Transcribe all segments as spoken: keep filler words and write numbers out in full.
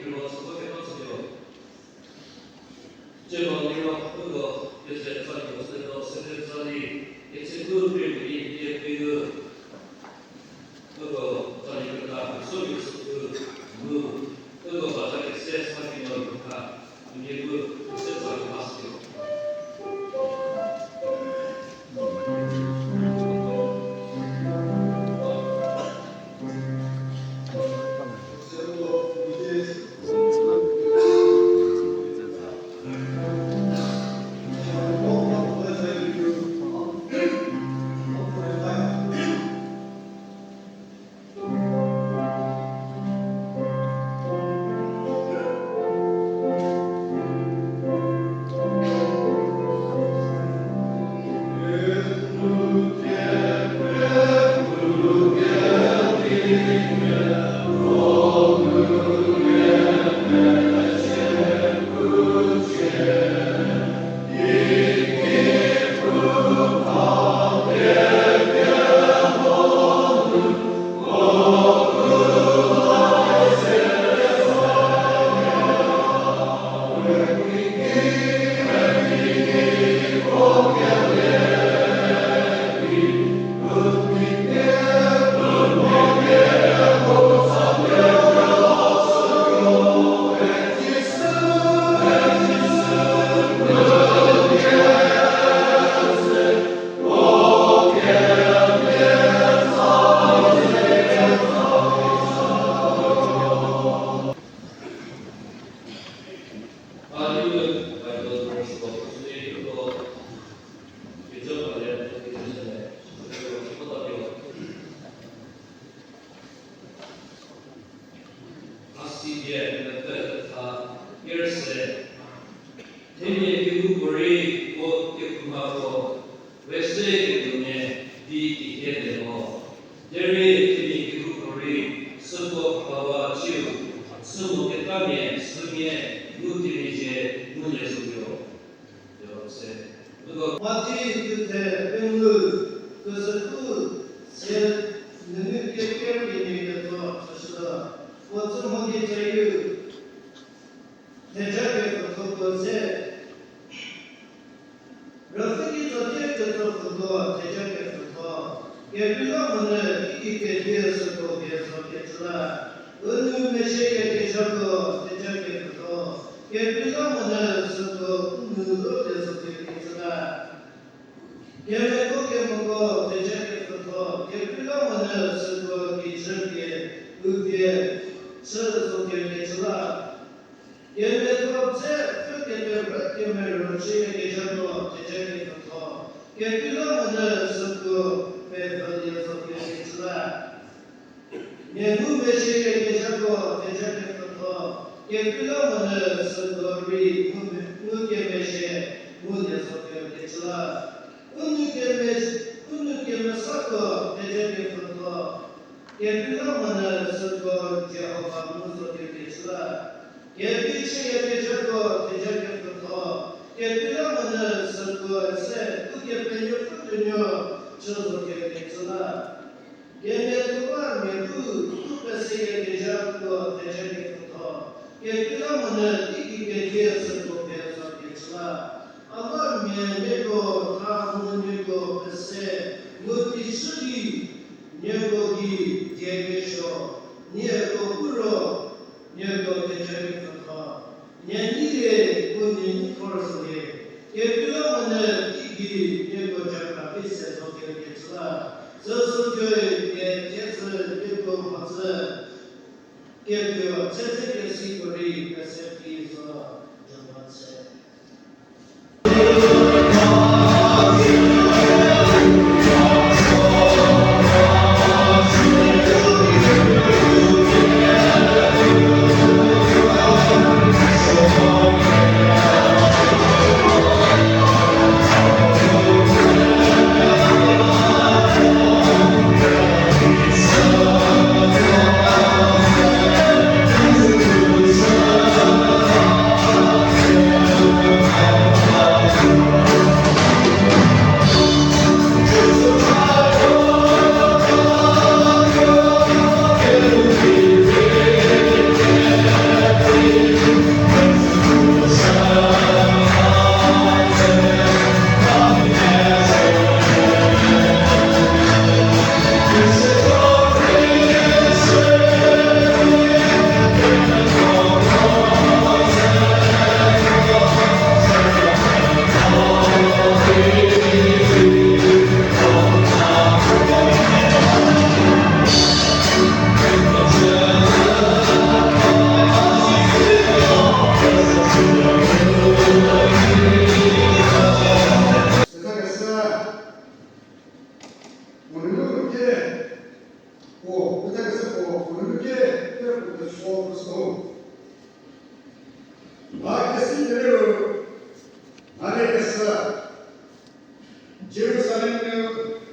Liro süko keba chütuo. Jehova liro, uko keze tsali, uko sede tsali, kechüku pie midi pie pie, uko tsali keta, uko süko süko, mu, uko baza kese sa kino yuta, midi pu, kese tsali masio. A sidi mepfü thetha, kerse. Themia kehoupuorei puo kephoumako, we se ketuomia di kehie le mo. Derei themia kehoupuorei süko hawa ciu, sümo ketamia, sünie, mu kemezhie, mu le zotuo. Mathi thuthe pengou, khuseku se nunu keker kenie ketso chüshütuo, puo tsü mho di tsayieu, theja kepfütho puo se. Rüpfü ki tso tie ketso pfüko theja kepfütho. Kekreilamonyü teiki kedie süko pie zo kecü la. U nou mezhieyakezhako theja kepfütho. Kekreilamonyü süko u nou zo pie zo pie kecü la. Kemeko kemoko theja kepfütho. Kekreilamonyü süko kijü pie u pie chü zo pie kecü la. Kemiatho dze pfü keterhü kemerü chüyakezhako theja kepfütho. Kekreilamonyü süko pevülie zo pie kecü la. Mia ngumezhieyakezhako theja kepfütho. Kekreilamonyü süko rei ngu me-, ngukemezhie ngulie zo pie kecü la. U nou keme-, u nou kemesako theja kepfütho. Kekreilamonyü süko Jihova ngu zo pie kecü la. Kevi chüyakezhako theja kepfütho. Kekreilamonyü süko se Ukepenuopfü tuonuo chü zo pie kecü la. Kemiathoba mia bu u peseyakezhako theja kepfütho. Kekreilamonyü teiki kedie süko pie zo kecü la. A la mia nieko tha mu nieko pese mu teichü di nieko gei die kesuo, nieko pu ro nieko theja kepfütho. Nie neilie mu nie nei thor zolie. Kekreilamonyü teigei nieko jakra vi se zo pie kecü la. Süsütuoi pie thiedzü nieko mhodzü ketuo chütse kesiko rei pese phi zo Jihova tse. Mha kesi kerieu, mha le kesa, Jerusalem nu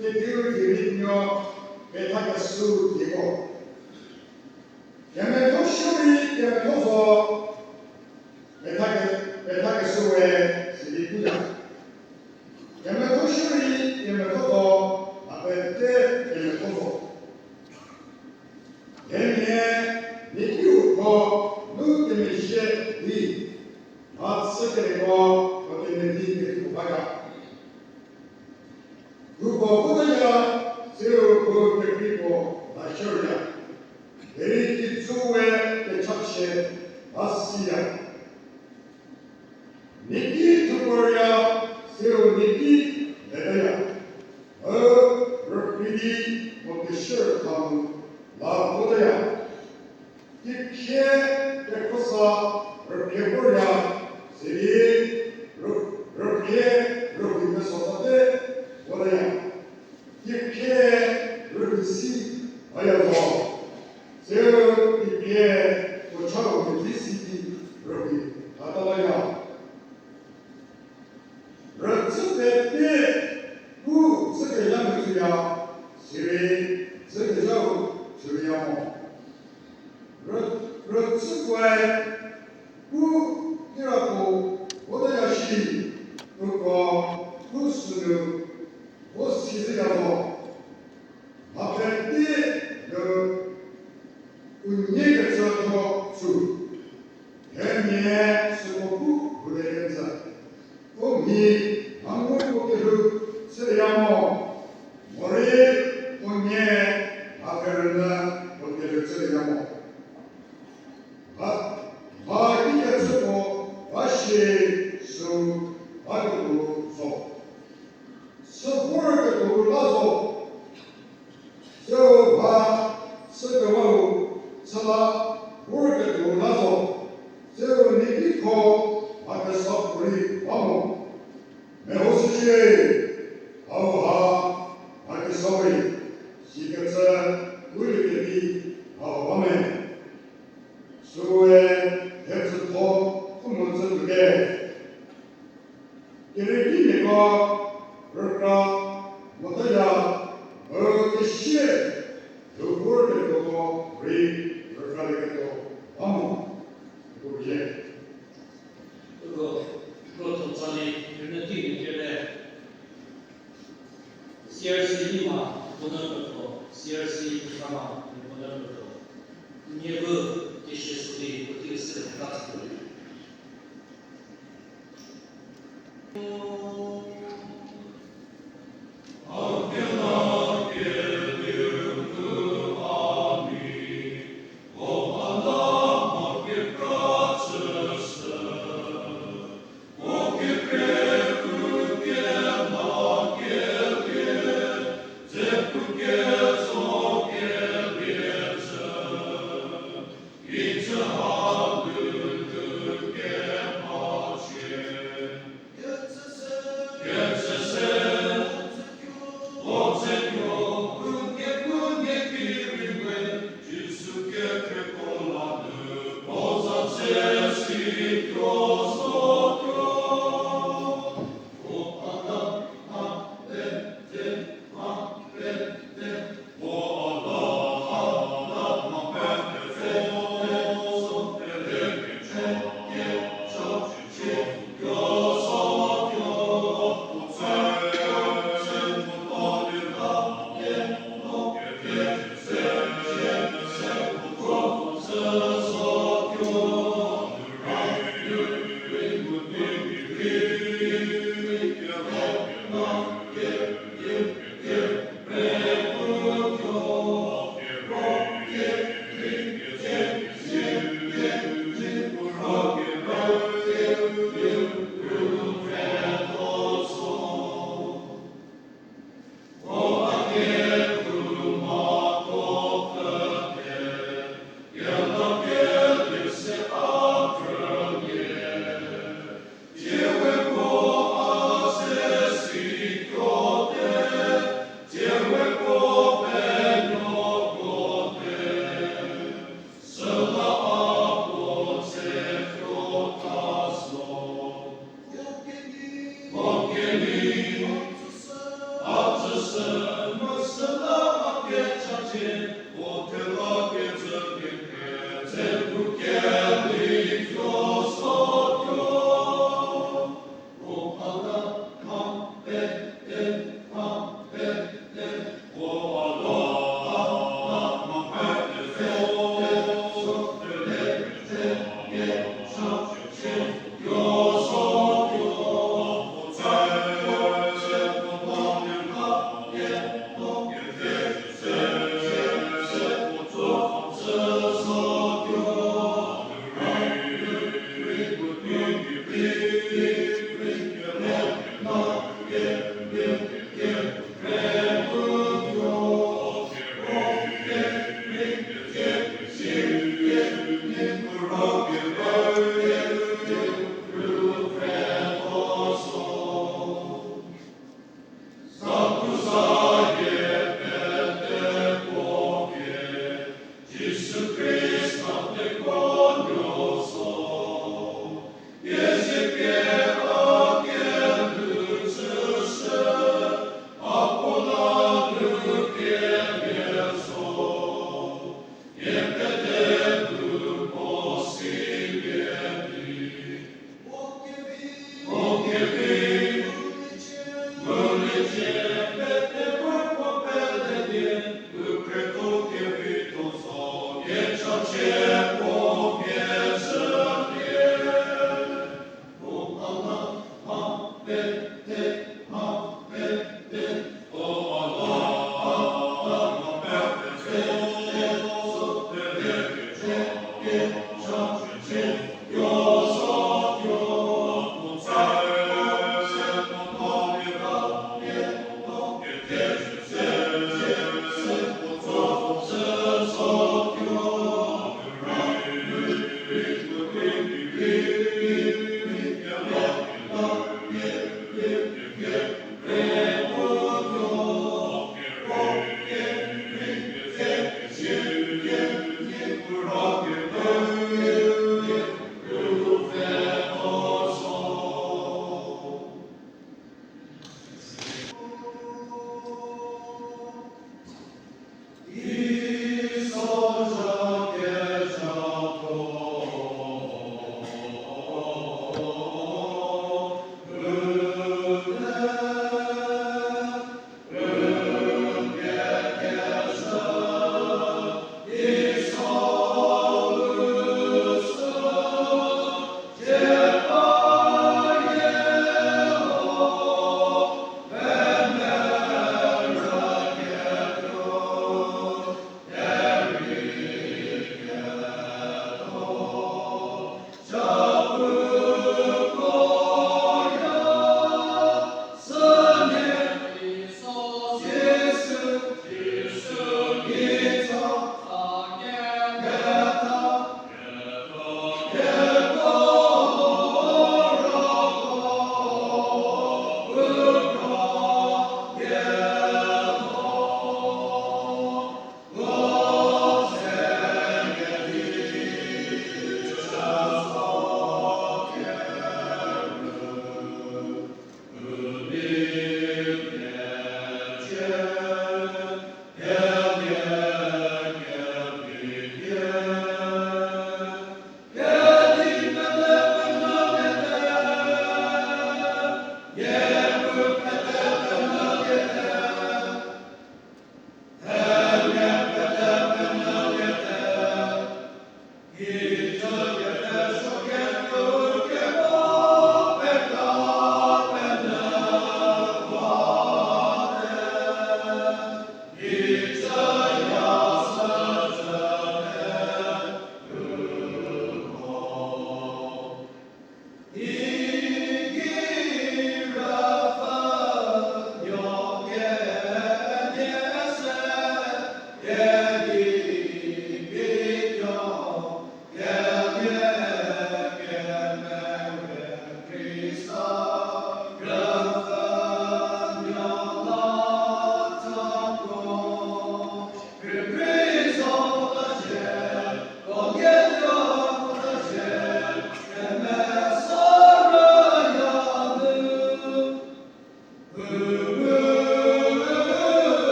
kediu gei rei nuo petha kesu dieko. Kemetho shürei kemetho zo, petha ke-, petha kesu we sidi puya. Kemetho shürei kemetho zo, mha pete kemetho zo. Themia nikiu kho nu kemezhie di, mha chükelieko puo kemedi ketuo baya. Uko votaya, siro uko kekreiko la shürya. Derei kijüu we kechachie ba siya. Niki thukorya, siro niki letaya. Mu rükrie di mo keshür tha mu la votaya. Kikrie kekhrosa rükrie vorya, sidi rü-, rükrie rühou meso sate votaya. Kikrie rühou si baya zo, siro kikrie puo chau meti si di rühou hatalaya. Rütsü pete pu tsükezha nu tsüya, sirei tsükezhau tsüya mo. Rü-, rütsükoe pu kirako votaya shi, uko pu sünu vo si zhüya zo. Mha pete nu u nie kecü tho tsü. Themia süko pu rüle kenjü. U mhi mha ngu puo kelhou chüya mo. Morei u nie mha kerünyü puo kelhou chüya mo. Mha, mha kikecüko ba shie sü ba ketuo zo. Sü vorketuo la zo. Süu mha sükewau chü la vorketuo la zo. Süu niki kho mha kesa puorei ba mo. Mehoshücie, hauha mha kesa we, sikecü pulie kevi hau ba me. Süue thetsütho u mo tsü tuote. Keriekimiako rükra motaya, mu kesie lhou vorketuoko rei rükralieketuo ba mo. Uko pie. Uko, uko thon tsali, rünyü tei nu kere. C R C Lima, Bonner Petro, C R C Kusama, Bonner Petro. Niepuu, kesie sü di, puotei sü di, ka tsü.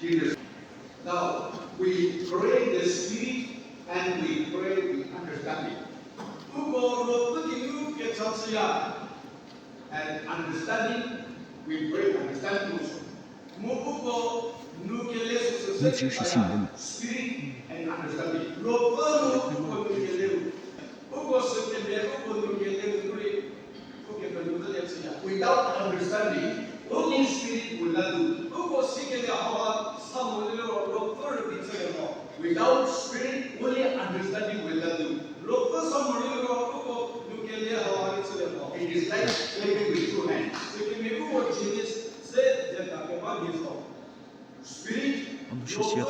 Jesus. Now, we pray the Spirit and we pray the understanding. Uko Ruopfü geinu kecha chüya, and understanding, we pray understanding also. Mu uko nu kele süsü se, Spirit and understanding. Ruopfü nu uko nu kele. Uko sükemhie, uko nu kele nu rei, uko kepenu zü lie chüya. Without understanding, Holy Spirit will not do. Uko sikele hauha sa mo liro Ruopfü rübei chülie mo. Without Spirit, only understanding will not do. Ruopfü sa mo liro uko nu kele hauha rei chülie mo. It is like clapping with two hands. Sükemhie uko cini se ze ta keba mhie zo. Spirit, Ruopfü,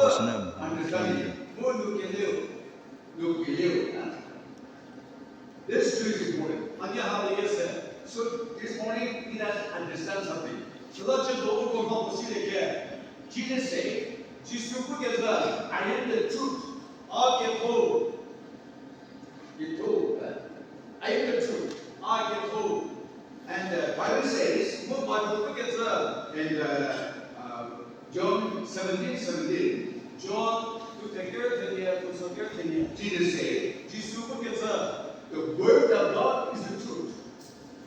understanding, mu nu keleu, nu keleu. This two is important. Hanie ha le ye se. So this morning, let us understand something. Süla ciedo uko mha puo silie ke. Jesus said, Jisu pukecü, I am the truth. A ketho. Ketho, eh? I am the truth. A ketho. And the Bible says, mu Bible pukecü in the, uh, John seventeen seventeen. John, thuthe ker thenie, thuthe ker thenie. Jesus said, Jisu pukecü, the word of God is the truth.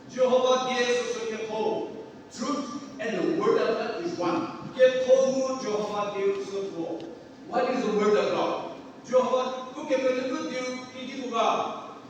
Jihova die süsü ketho. Truth and the word of God is one. Ketho mu Jihova dieu sü thuo. What is the word of God? Jihova, Ukepenuopfü dieu kedipuo ga?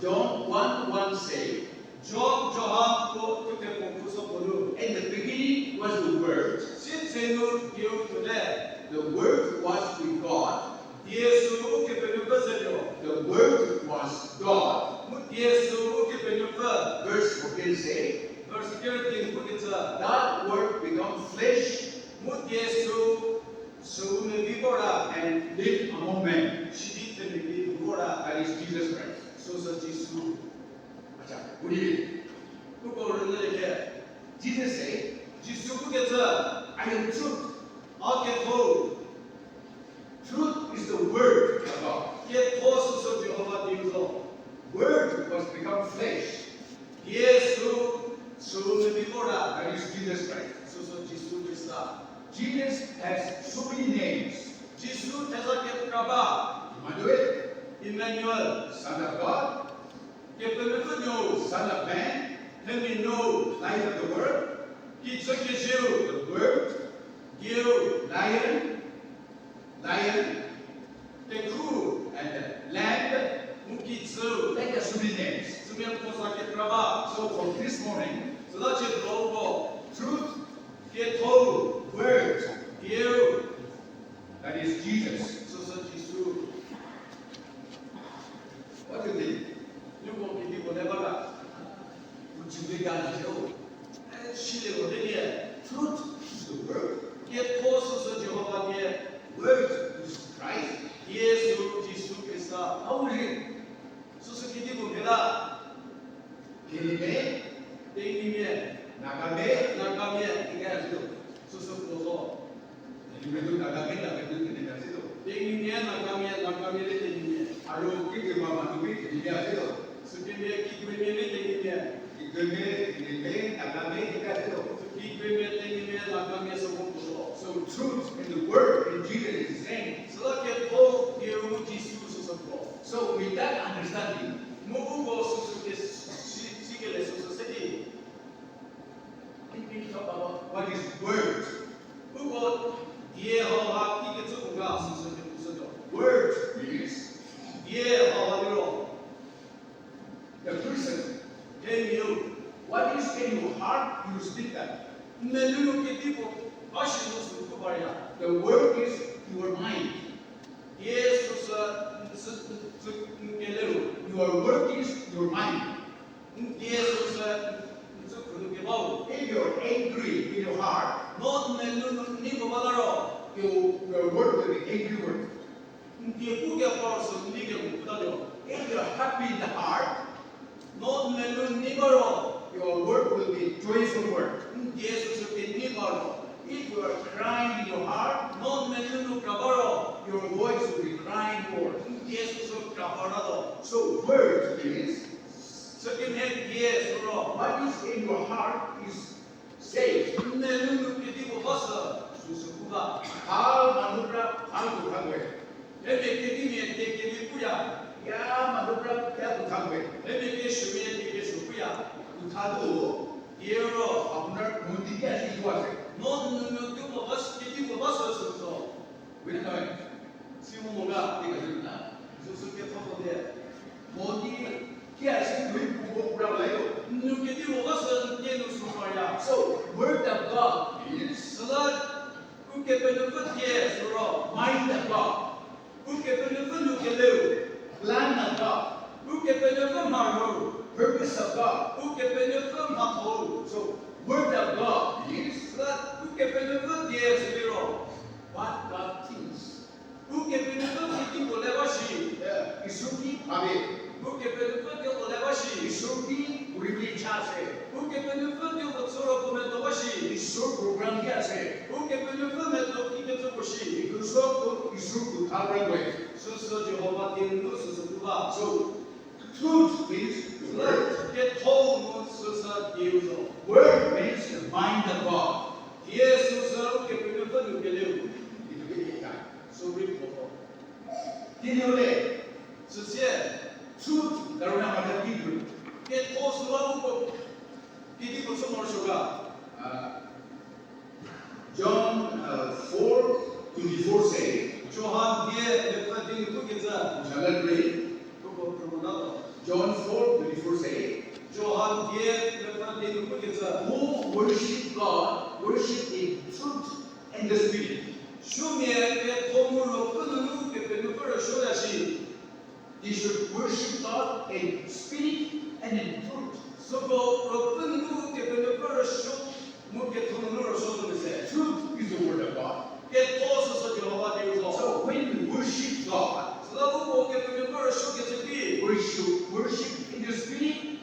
John one one say, John, Johan puo thuthe puo puo sü puo nu. In the beginning was the Word. Sietsenu dieu tuote. The Word was with God. Die sü Ukepenuopfü zetuo. The Word was God. Mu die sü Ukepenuopfü. Verse fourteen say, verse thirteen pukecü, that Word become flesh. Mu die sü süu mevi vor ra. And live among men. Sidi themia ki vor ra. That is Jesus Christ. Süsü Jisu. Acha, we need it. Uko rünyülie ke. Jesus said, Jisu pukecü, I am truth. A ketho. Truth is the word of God. Ketho süsü Jihova dieu zo. Word was become flesh. Die sü, süu mevi vor ra. That is Jesus Christ. Süsü Jisu Khrista. Jesus has so many names. Jisu theza kekra ba. Emmanuel. Emmanuel. Son of God. Kepenuopfü Nuou. Son of Man. Themia Nuou, Light of the world. Kijü kezieu, the Word. Dieu, Lion. Lion. Kekhu, and the Lamb. Mu kijü, like so many names. Sümia puo za kekra ba. So for this morning, süla ciedo uko, truth, ketho, word, dieu, that is Jesus. Süsü Jisu. What do you think? Nieko kedipuo le ba ga? Uchübi ga na zhüo. Silieko telie, truth is the word. Ketho süsü Jihova die, word is Christ. Die sü Jisu Khrista. How is it? Süsü kedipuo mhie la? Tenyimia, Tenyimia, Nagamia, Nagamia, ika zhütuo. Süsü puo zo. Tenyimia, Nagamia, Nagamia, Tenyimia zhütuo. Tenyimia, Nagamia, Nagamia le Tenyimia. Aro kikemhie mha nu ki Tenyimia zhütuo. Sükemhie, Kiguemia le Tenyimia. Kiguemia, Tenyimia, Nagamia, ika zhütuo. Kiguemia, Tenyimia, Nagamia süko puo zo. So truth and the word in Jesus is the same. Süla ketho dieu Jisu süsü puo. So with that understanding, mu uko süsü ke si, sikele süsü se di, let me talk about what is word. Uko die hauha kikecü puo ga süsü ke pushütuo. Word is, die hauha liro, the person, themiau, what is in your heart, you speak that. N menunu kedipuo ba shi nu sü pu baria. The word is your mind. Die süsü, n sü, n sü, n keleu. Your word is your mind. N die süsü, n sü khunu kebau. If you're angry in your heart, no n menunu n nei puo ba la ro, your, your word will be angry word. N die pu kepar sü n nei kemo puta lio. If you're happy in the heart, no n menunu n nei ba ro, your word will be joyful word. N die süsü kenei ba ro. If you are crying in your heart, no n menunu kra ba ro, your voice will be crying word. N die süsü kra ba ra lo. So word is, sükemhie die sü ro, what is in your heart is safe. N menunu kedipuo ba sü, süsü pu ba. How Hadu, ero, আপনার মনটি কি আছে, কি আছে? No nunu tuo ko bas, kedi ko bas so so. Wena kame. Si mo mo ga, ti ka na. Jisu ke thoko de. Modi, ki asi lui puo puo pura la yo. Nu kedi ko bas so ke nu so ya. So, word of God is, süla Ukepenuopfü die sü ro, mind of God. Ukepenuopfü nu keleu, plan of God. Ukepenuopfü mharhü, purpose of God. Ukepenuopfü mhatho. So, word of God is, süla Ukepenuopfü die sü liro, what God thinks. Ukepenuopfü kedipuo le ba shi. ईश्वर की भावे। Ukepenuopfü kedipuo le ba shi. ईश्वर की पूरी इच्छा से। Ukepenuopfü kedipuo chü ro puo medo ba shi. ईश्वर प्रोग्राम क्या है? Ukepenuopfü medo ki kecü puo shi. Because of ईश्वर को था रंग में। Süsü Jihova die nu süsü pu ba. So, truth is the word. Ketho mu süsü dieu zo. Word means the mind of God. Die süsü Ukepenuopfü nu keleu. Sorry, puo. Kediu le, süsie, truth, karuna mata kediu. Ketho süla uko, kedipuo chü morosuo ga. John uh, four twenty-four say, Johan die mepfü di nu pukecü. Shall I read? Uko phrümota lo. John four twenty-four say, Johan die mepfü di nu pukecü. Who worship God, worship in truth and the spirit. Sumia ketho mu ruopfü nunu Kepenuopfü rüsuoya shi. They should worship God in spirit and in truth. Süko ruopfü nunu Kepenuopfü rüsuo mu ketho nunu rüsuo zo mese. Truth is the word of God. Ketho süsü Jihova dieu zo. So when we worship God, süla uko Kepenuopfü rüsuokecü ki, we should worship in the spirit.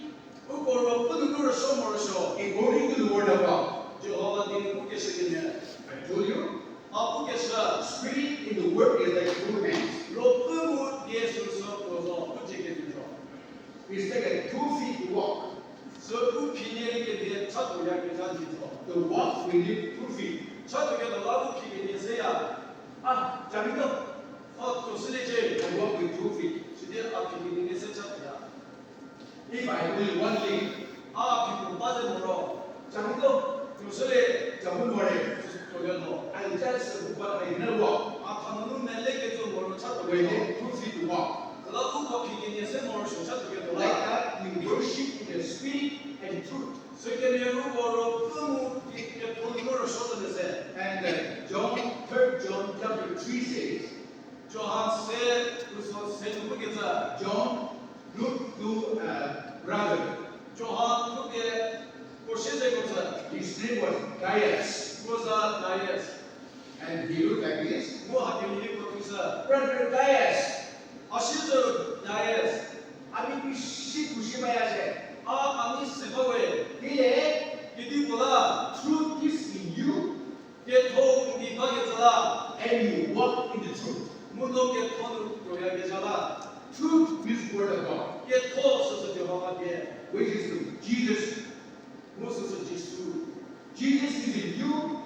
Uko ruopfü nunu rüsuo morosuo. According to the word of God. Jihova die nu pukeshü kenie. I told you. A pukeshü. Spirit in the word is like two hands. Ruopfü mu die süsü puo zo, puo cie kenie zo. It's like a two feet walk. Sü u phi nie rei kemhie chatuoyakezha nyi zo. The walk we need two feet. Chatuoketuo la u phi kenie seya. A, jamino. A, tuoshüliecie. I walk with two feet. Sidi a phi kenie se chatuoya. If I do one leg, a phi puo ba ze moro. Jamino, tuoshülie, jamu more. Tuolie no. I just, but I never walk. A thanunu melekecü moro chatuo. We need two feet to walk. Süla uko phi kenie se morosuo chatuoketuo la. Like that, we worship in the spirit and truth. Sükemhie uko ruopfü mu ketho nunu rüsuo zo mese. And uh, John, third John chapter three says, Johan se, puo se nu pukecü. John looked to a brother. Johan pukecü, puo siezekocü. His name was Gaius. Puo za Gaius. And he looked like this. Mu hakemhie di puo tushü. Brother Gaius. A siezeu Gaius. A nei pie si puo si baya se. A, a nei se ba we. Kile. Kedipuo la. Truth is in you. Ketho n gei bakecü la. And you walk in the truth. Mu no ketho nu tuoyakezha la. Truth is word of God. Ketho süsü Jihova die. Which is Jesus. Mu süsü Jisu. Jesus is in you.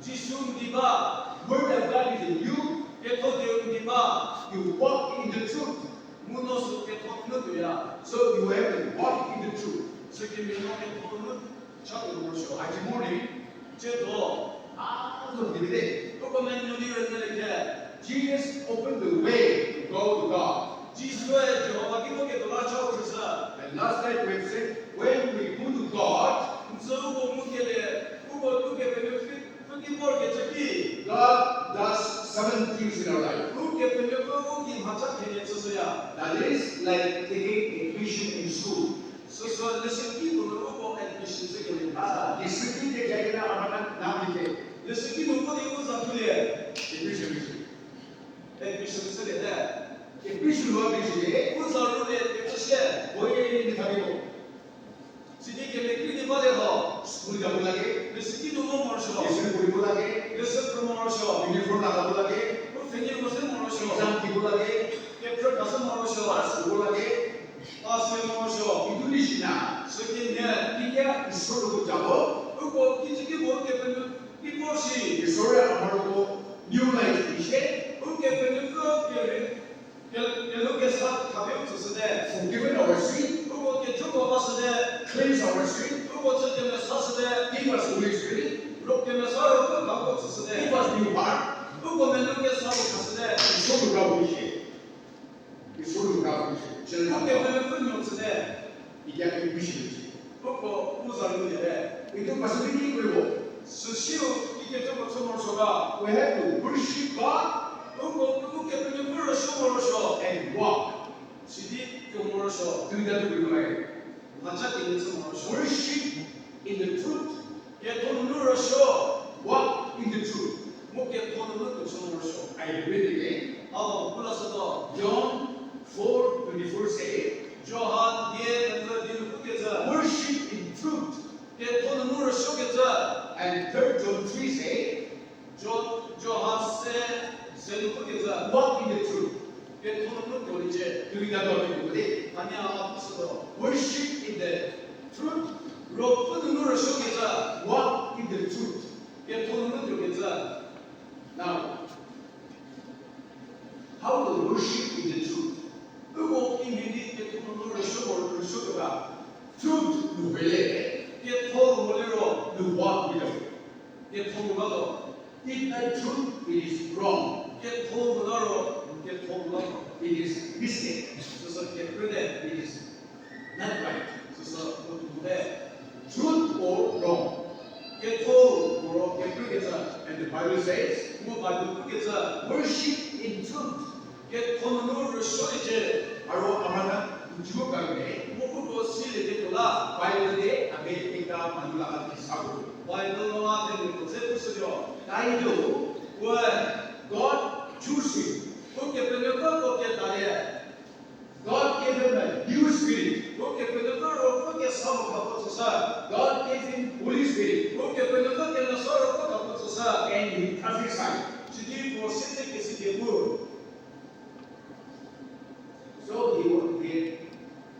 Jisu n gei ba. Word of God is in you. Ketho dieu n gei ba. You walk in the truth. Mu no sü ketho nu tuoya. So you have to walk in the truth. Sükemhie no ketho nu chatuo morosuo. Aji morei. Tsiedo. A, zo di de. Uko menuo di rünyülie khe. Jesus opened the way to go to God. Jisue Jihova ki vo ketuo la chau chüshü. And last night we said, when we go to God, n tsü uko ngukelie, uko Ukepenuopfü ki vorkecü ki, God does seven things in our life. Ukepenuopfü u gei mhacha thenie chüshüya. That is like taking admission in school. Süsü leshüki nu uko admission chükelie. A, leshüki de kekela a mhatha na mite. Leshüki nu vo di u za thulie. Admission, admission. Admission chülie te. Admission lo admission le. U za rulie, kecü sie. Boye ni thabi ko. Sidi kemekri di balie ho. School ja bu lage. Leshüki nu vo morosuo. Leshüki bu lage. Leshü phrü morosuo. Uniform la bu lage. U pfhenyi ko se morosuo. Exam ki bu lage. Kephrü ka se morosuo. Pass bu lage. Pass morosuo. Idu lishina. Sükemhie. Kikya isoro bu jabo. Uko kijü ki bu Ukepenuopfü ki vor shi. Isoro a morosuo. New life ishe. Ukepenuopfü kere. Ke-, kelhou kesa khapie u tsüshüte. Forgiven our sin. Uko kejo ko bashüte. Cleanse our Spirit. Uko chü kemesa shüte. Give us Holy Spirit. Ro kemesa Ruopfü khako tsüshüte. Give us new heart. Uko menu kesa khashüte. Isor nu ra vo shie. Isor nu ra vo shie. Uko menu pfü nu tsüte. Ikya ki wi shie. Uko u za nu te. Itu pasipiki kri vo. Süsiu ikecüko chü morosuo ga. We have to worship God. Uko Ukepenuopfü rüsuo morosuo. And walk. Sidi kemorosuo. Tuda tubi mai. Mhacha kenie chü morosuo. Worship in the truth. Ketho nunu rüsuo. Walk in the truth. Mu ketho nunu tuo chü morosuo. I read again. Avo, pu la sü to. John four twenty-four say, Johan die, mepfü die nu pukecü. Worship in truth. Ketho nunu rüsuokecü. And third John three say, Jo-, Johan se, se nu pukecü. Walk in the truth. Ketho nunu tuoliecie. Tuida tuo di pu di. Hanie a pu sü to. Worship in the truth. Ruopfü nunu rüsuokecü. Walk in the truth. Ketho nunu tuokecü. Now, how to worship in the truth? Uko kimhie di ketho nunu rüsuo, rüsuo keba. Truth nu rele. Ketho mo liro nu walk with them. Ketho mo ba to. If the truth, it is wrong. Ketho mo la ro, ketho mo la ro. It is mistake. Süsü kekrüte, it is not right. Süsü mo tuote. Truth or wrong. Ketho mo ro kekrükecü. And the Bible says, mu Bible pukecü. Worship in truth. Ketho nunu rüsuoliecie. Aro amana nju ka ne. Mu uko silieketuo la. Bible de a be ita manula a di sa ko. Bible no a themiako ze pushütuo. Title, we, God choosing. Ukepenuopfü ko kedalie. God gave him a new spirit. Ukepenuopfü ro pu kesa mo khako tsüshü. God gave him Holy Spirit. Ukepenuopfü kemesa ro pu khako tsüshü. And he prophesied. Sidi puo sitse kesi die pu. So he, he,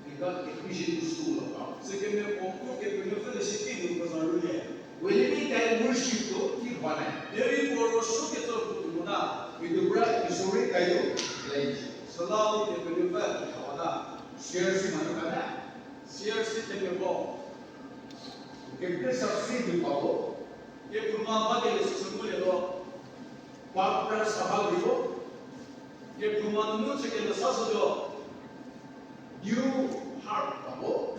he got admission to school of God. Sükemhie puo Ukepenuopfü leshüki nu puo za rülie. When we can worship God, he wanted. Derei puo rüsuokecü puo tuo mota. With the breath, he sorry, can you? Like. Süla Ukepenuopfü ki hawata. C R C manu kata. C R C themiako. Kekre sa si di pabo. Kephouma ba kele süsü ngulietuo. Bapra saba liro. Kephouma nunu chü kemesa shütuo. New heart pabo.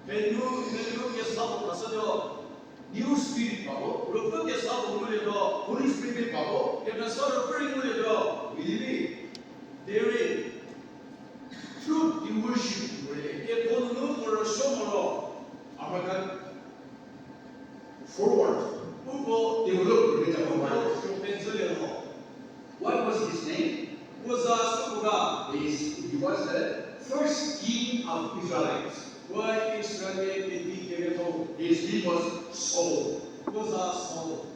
Penu, penu kesa puo khashütuo. New spirit pabo. Ruopfü kesa puo ngulietuo. Holy Spirit pabo. Kemesa Ruopfü rei ngulietuo. Believe. Derei. Truth in worship, ketho nunu puo rüsuo moro. American forward. Uko develop rei ja mo. Uko pentsülie mo. What was his name? Puo za supuo ga. He is, he was the first king of Israelites. Puo Israel kedikerietho. His name was Saul. Puo za Saul.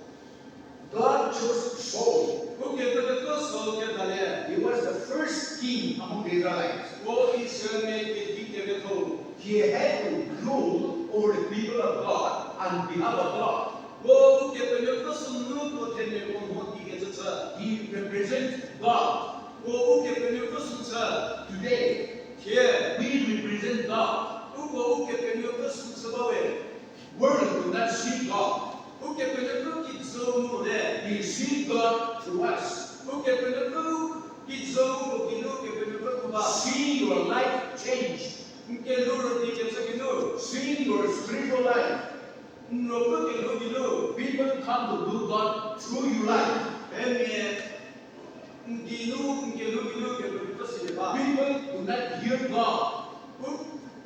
God chose Saul. Ukepenuopfü Saul kedalie. He was the first king among the Israelites. Puo Israelmia kedikerietho. He had to rule over the people of God on behalf of God. Puo Ukepenuopfü sünu puo themiako mho kikecü chü. He represents God. Puo Ukepenuopfü sü chü. Today, thie, we represent God. Uko Ukepenuopfü sü chü bawe. World do not see God. Ukepenuopfü kijü ngu mote. He see God through us. Ukepenuopfü kijü ngu mo geinu Ukepenuopfü ngu ba. See your life change. N kelhou rüdi kecü geinu. See your spiritual life. N ruopfü kelhou geinu. People come to know God through your life. Themia n geinu, n kelhou geinu Ukepenuopfü silie ba. People do not hear God. U,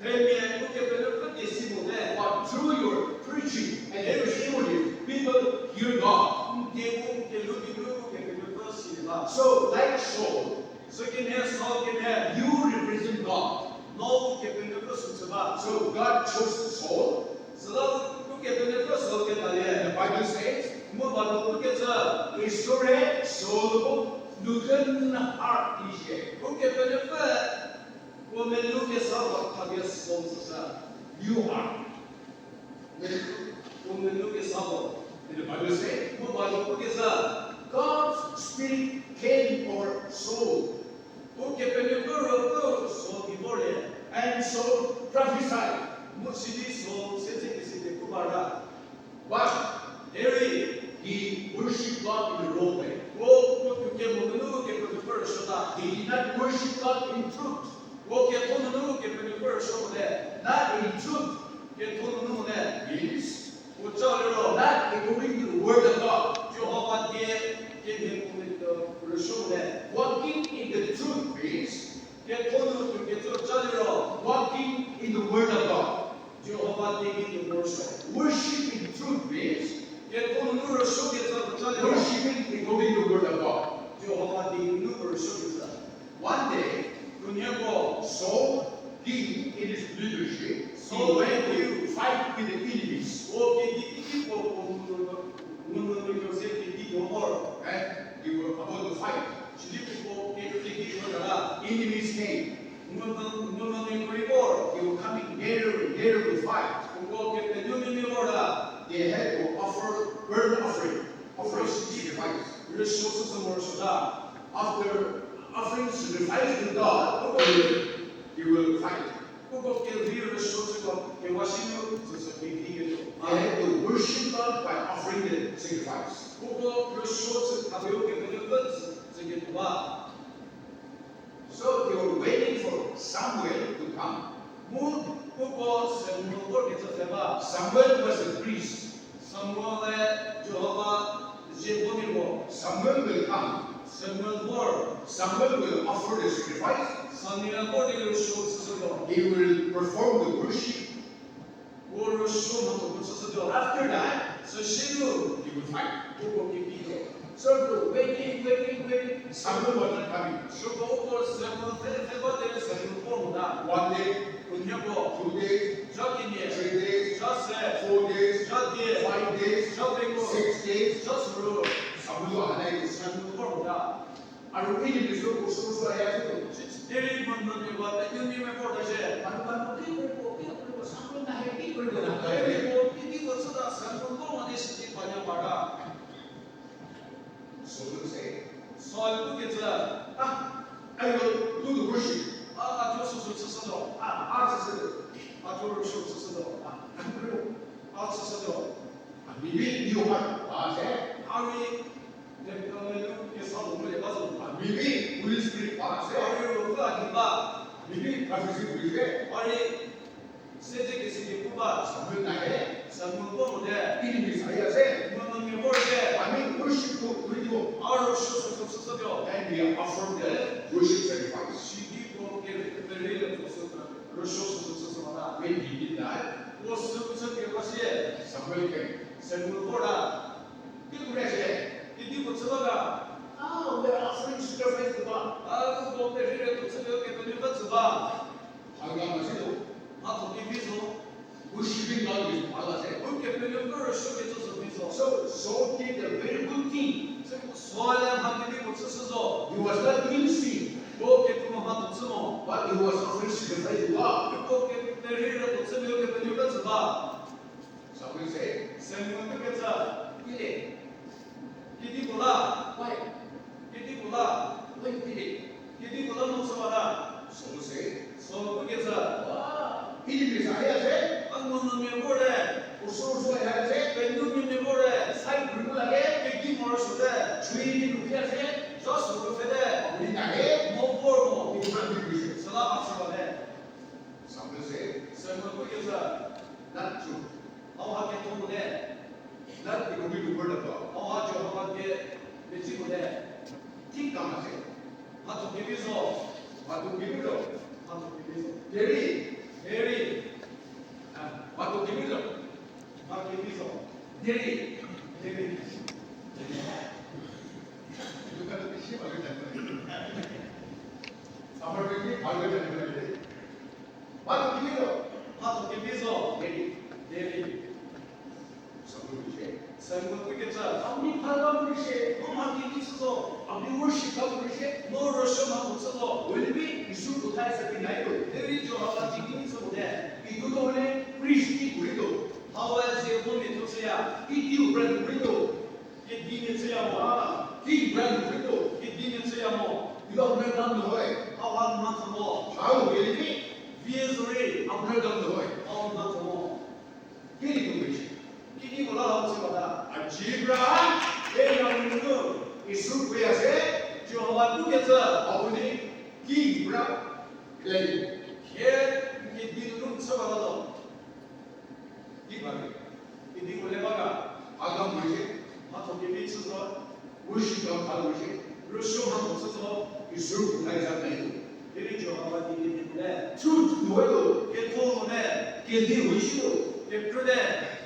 themia Ukepenuopfü die si mote. But through your preaching and your testimony, people hear God. N die mu n kelhou geinu Ukepenuopfü silie ba. So, like Saul, sükemhie Saul kemhie, you represent God. No Ukepenuopfü sü chü ba. So God chose Saul. Süla Ukepenuopfü Saul kedalie. The Bible says, mu Bible pukecü, Israel Saul ko loosen heart ishi. Ukepenuopfü puo menu kesa puo khapie Saul süsü. You are. Puo menu kesa puo. And the Bible says, mu Bible pukecü, God's spirit came over Saul. Ukepenuopfü ruopfü Saul gei vorlie. And Saul prophesied. Mu sidi Saul But Aaron, he worshiped God in the wrong way. Puo, puo tuo kemo nunu kepenuopfü rüsuota. He did not worship God in truth. Puo ketho nunu kepenuopfü rüsuo mote. Not in truth. Ketho nunu mote. Means, puo ca liro, not according to the word of God. Jihova die kemhie puo rüsuo mote. Walking in the truth means, ketho nu tuo kecü ca liro, walking in the word of God. Jihova die ki tuo rüsuo. Worship in truth means, ketho nunu rüsuo kecü puo ca liro, worshiping according to the word of God. Jihova die ki nunu rüsuo kecü. One day, khunhie-u Saul, king in his leadership, Saul, he went to fight with the enemies. O kedi kiki puo, puo nunu, nunu nunu se kedi puo vor. And they were about to fight. Sidi puo ke kedi puo dala. Enemies came. Nunu, nunu nunu vor. They were coming nearer, nearer to fight. Puo kepenuopfü mia vor la. They had to offer burnt offering, offer sacrifice. Rüsuo chüshü morosuota. After offering sacrifice to God, they will fight. Uko kerhei rüsuo chüko kewa shi nu süsü kedi ketuo. They had to worship God by offering the sacrifice. Uko rüsuo chü khapie ukepenuopfü tsü ketuo ba. So they were waiting for Samuel to come. Mu uko Samuel vor kecü pfhe ba. Samuel was a priest. Samuel-e Jihova zie vo mia puo. Samuel will come. Samuel vor. Samuel will offer the sacrifice. Samuel vor di rüsuo chüshütuo. He will perform the worship. Puo rüsuo mhatho puo chüshütuo. After that, süsie nu, he will fight. Puo puo kepituo. So waiting, waiting, waiting. Samuel was not coming. Süko uko Samuel pfhe, pfhe bate Samuel vor mota. One day, khunhie puo, two days, zha kenie, three days, zha se, four days, zha die, five days, zha pengou, six days, zha suru. Samuel hanayi. Samuel vor mota. Aru ini miso ko so so ya so. Derei mümünyü ba penyümia mia vorta shie. Aru ba no ki ko ki ko Samuel na he ki ko na. Derei ko ki ko chüta Samuel ko mo di sidi panya para. Saul say, Saul pukecü, ah, I will do the worship. A, a thuo süsü chüshütuo. A, a chüshütuo. A thuo rüsuo chüshütuo. A, a chüshütuo. Maybe new heart, ba se. A rei, David-e nu kesa puo ngulie ba zo. Maybe Holy Spirit, ba se. A rei Ruopfü a di ba. Maybe prophecy, ba se. A rei, sede kesi di pu ba. Samuel na he. Samuel ko mote. Ini mi saya se. Mümünyü vor se. I mean, worship to, to, to. A rüsuo süsü chüshütuo. And he offered the worship sacrifice. Sidi puo ke, ke rei le puo sü, rüsuo süsü chüshü mota. When he did that, puo süsü keba sie, Samuel came. Samuel vor la. Ki kure se, kedipuo chü ba ga. Ah, we are offering sacrifice to God. A, uko perheire tuo chülie ukepenuopfü tsü ba. Hauha ma si zo. Mhatho kevi zo. Worshiping God is, hauha se. Ukepenuopfü rüsuo kecü zo vi zo. So, Saul did a very good thing. Süko Saul-e mha kevi puo chüshü zo. He was not doing sin. Puo kephouma mhatho chü mo. But he was offering sacrifice to God. Uko ke perheire tuo chülie ukepenuopfü tsü ba. Samuel say, Samuel pukecü, kile. Kedipuo la. Why? Kedipuo la. Why kile? Kedipuo la no chü ba la. Saul say, Saul pukecü, ah, ini mi saya se. A nunu mia vor te. Uso uso ya se. Penyümia mia vor te. Sai pru la ke. Kedi morosuote. Chui ni pru ya se. Zha sü pfhete. Ni na he. Mo vor mo. Ni na ni pru se. Süla a chü ba le. Samuel say, Samuel pukecü, not true. Hauha ketho mote. Not according to word of God. Hauha Jihova die mezi mote. Thik kama se. Mhatho kevi zo. Mhatho kevi zo. Mhatho kevi zo. Derei. Derei. Ah, mhatho kevi zo. Mhatho kevi zo. Derei. Derei. Mhatho kevi zo. Mhatho kevi zo. Derei. Derei. Samuel pukecü, a mi pha la pukecü, no mha kevi chü zo. A mi worship la pukecü, no rüsuo mhatho chü zo. Will be Jisu puo thai se pi nai lo. Derei Jihova die ki chü mote. Ituo to le, priest ki purei to. Hauha zie vo mia thuo chüya. Ki tiu brand purei to. Kedimia chüya mo. Ah, ki brand purei to. Kedimia chüya mo. Ituo brand dam no hoi. Hauha mhatho mo. Hau, will be. Vie zorei. Brand dam no hoi. Hauha mhatho mo. Kedi ko pukecü. Abraham, Abraham nunu, Jisu puya se, Jihova pukecü, abu di, ki Abraham, le, hie, n kedi nunu chü ba lo. Di ba le, kedi ko le ba ga, Adam puya se, mhatho kedi chü zo, worship ka ba puya se, rüsuo mhatho chü zo, Jisu pu la za me. Derei Jihova kedi puya le. Truth mo we lo. Ketho mo le. Kedi puya se lo. Kekrü le.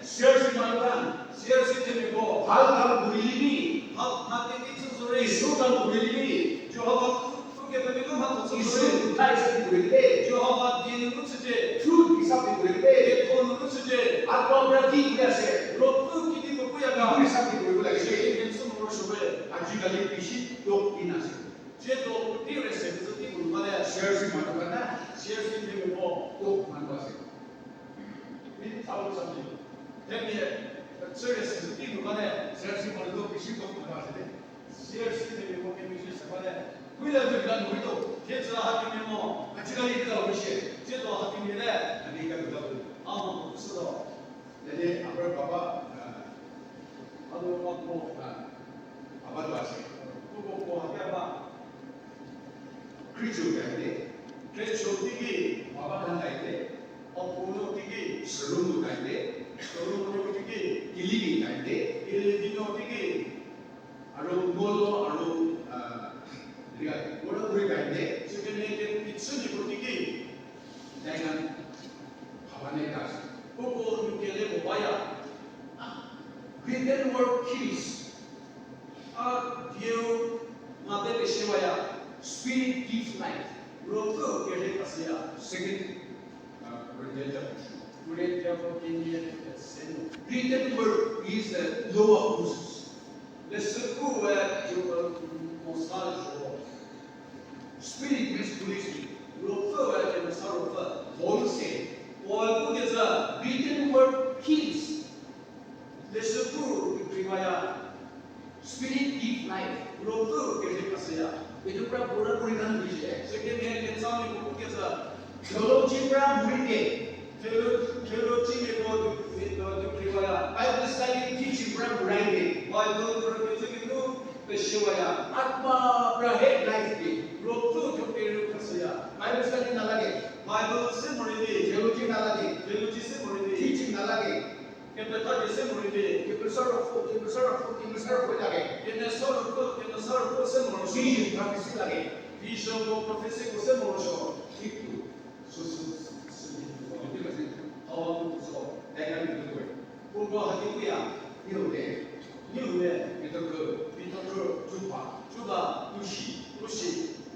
Sersi malokan. Sersi themiako. Hal kam gurili vi. Hal, mha kedi chü zorei. Jisu kam gurili vi. Jihova pu, pu kepemi ko mhatho chü zorei. Jisu, Christ gurili vi. Jihova die nunu chücie. Truth isa gurili vi. Ketho nunu chücie. Atua bra ki ya se. Ruopfü kedipuo puya ga. Truth isa gurili vi. Kedi chü morosuo we. Ajikali pisi dok ina se. Tiedo puotei rese kezü tei puo nu ba le. Sersi malokan na. Sersi themiako. Dok malokan se. Midi thau sa di. Themia, chü rese kezü tei nu ba le. Sersi malokan pisi dok malokan se de. Sersi themiako kemezhie se ba le. Wi le zü ga nu wi do. Thie tsü hakemia mo. Ajikali keda wi shie. Thie do hakemia le. Ani ka keda wi. A mo, südo. Nene, a bra baba, a, a lo ma ko, a, a ba ba se. Ko ko ko ha ba. Khristo gaite, Khristo tiki, baba kan gaite, Apu no tiki, Sürü nu gaite, Sürü nu tiki, Kiliki gaite, Kiliki no tiki, Aro ngolo aro, a, ria, ngolo ri gaite, sükemhie kepitsü nieko tiki, Dagan, Habanegas, uko nu kele mo baya. Written word kills. A dieu mate pe shewaya, spirit gives life. Ruopfü kerhe khashüya. Second, uh, Corinthians chapter two. Corinthians chapter ten, verse seven. Written word is the law of Moses. Leshüku we, uh, Mosa zho. Spirit means Holy Spirit. Ruopfü we, Kemesa Ruopfü. Paul say, Paul pukecü, written word kills. Leshüku kekreiwaya. Spirit give life. Ruopfü kerhe khashüya. Itu pra pura puri kan bishie. Sükemhie ketsamiako pukecü. Theology pra murite. Theo-, theology miako du, du, du kreiwaya. Bible study teaching pra murite. Bible pura kecü kinu peshüwaya. Atma pra he life ke. Ruopfü kekreiwaya. Bible study na lage. Bible se morei di. Theology na lage. Theology se morei di. Teaching na lage. Kepetha di se morei di. Kemesa Ruopfü, Kemesa Ruopfü, Kemesa Ruopfü lage. Kemesa Ruopfü, Kemesa Ruopfü se morei di. Vision, prophecy lage. Vision ko prophecy ko se morei di. Kitu, süsü, süsü, süsü, süsü, hawa ko so, dynamic ko. Ko ko haki kuya, ni ho le. Ni ho le. Peter ko, Peter ko, Chuba, Chuba, Tushi, Tushi.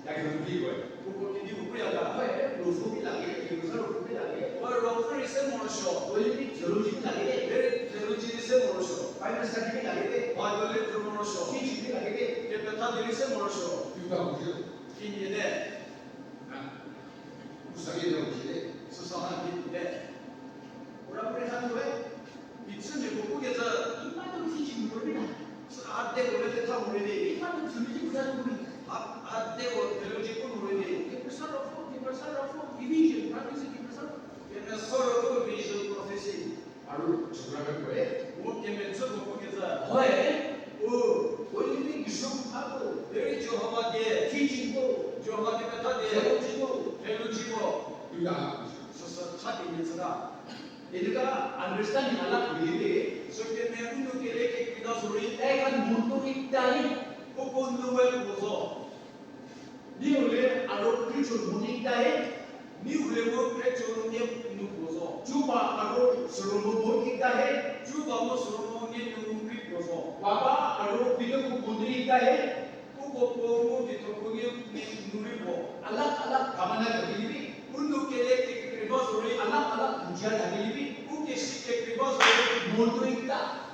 Dynamic ko. Ko ko kidi ko kuya ga. Hoi, Ruopfü bi lage, Kemesa Ruopfü bi lage. Wa Ruopfü rei se morei di. Wa ni theology bi lage. Very theology rei se morei di. Bible study bi lage. Bible rei se morei di. Teaching bi lage. Kepetha di rei se morei di. Yuda ko. Kini de. Na. Usa ke de usi de. Süsa ha kini de. Ura pure ha nue. Pitsü miako pukecü, ima nu teaching morei na. Sü a de ko le tetha morei di. Ima nu theology ko sa morei. A, a de ko theology ko morei di. Kemesa Ruopfü, Kemesa Ruopfü, division, prophecy, Kemesa Ruopfü. Kemesa Ruopfü, vision, prophecy. Aru chüpra ke pue. Mu kemetsü ko pukecü. Hoi. O, o ni ni Jisu mha ko. Very Jihova die. Teaching ko. Jihova die kepetha die. Theology ko. Theology ko. Tuya. Süsü cha kemetsü ta. Edi ka understanding ala ko di. Sükemhie u nu kele kekreita zorei. Eka nu nu ita ni. Ko ko nu we ko zo. Ni u le aro Khristo nu ni ita he. Ni u le mo Khristo nu nie nu ko zo. Chuba aro Sürü nu mo ni ita he. Chuba mo Sürü nu nie nu nu kri ko zo. Baba aro Peter ko nu ni ita he. Uko puo mu di to ko nie nu ni nu ri ko. Ala ala kamana kali ni. U nu kele kekreiba zorei. Ala ala kuja kali ni. U kesi kekreiba zorei. Mo nu ita.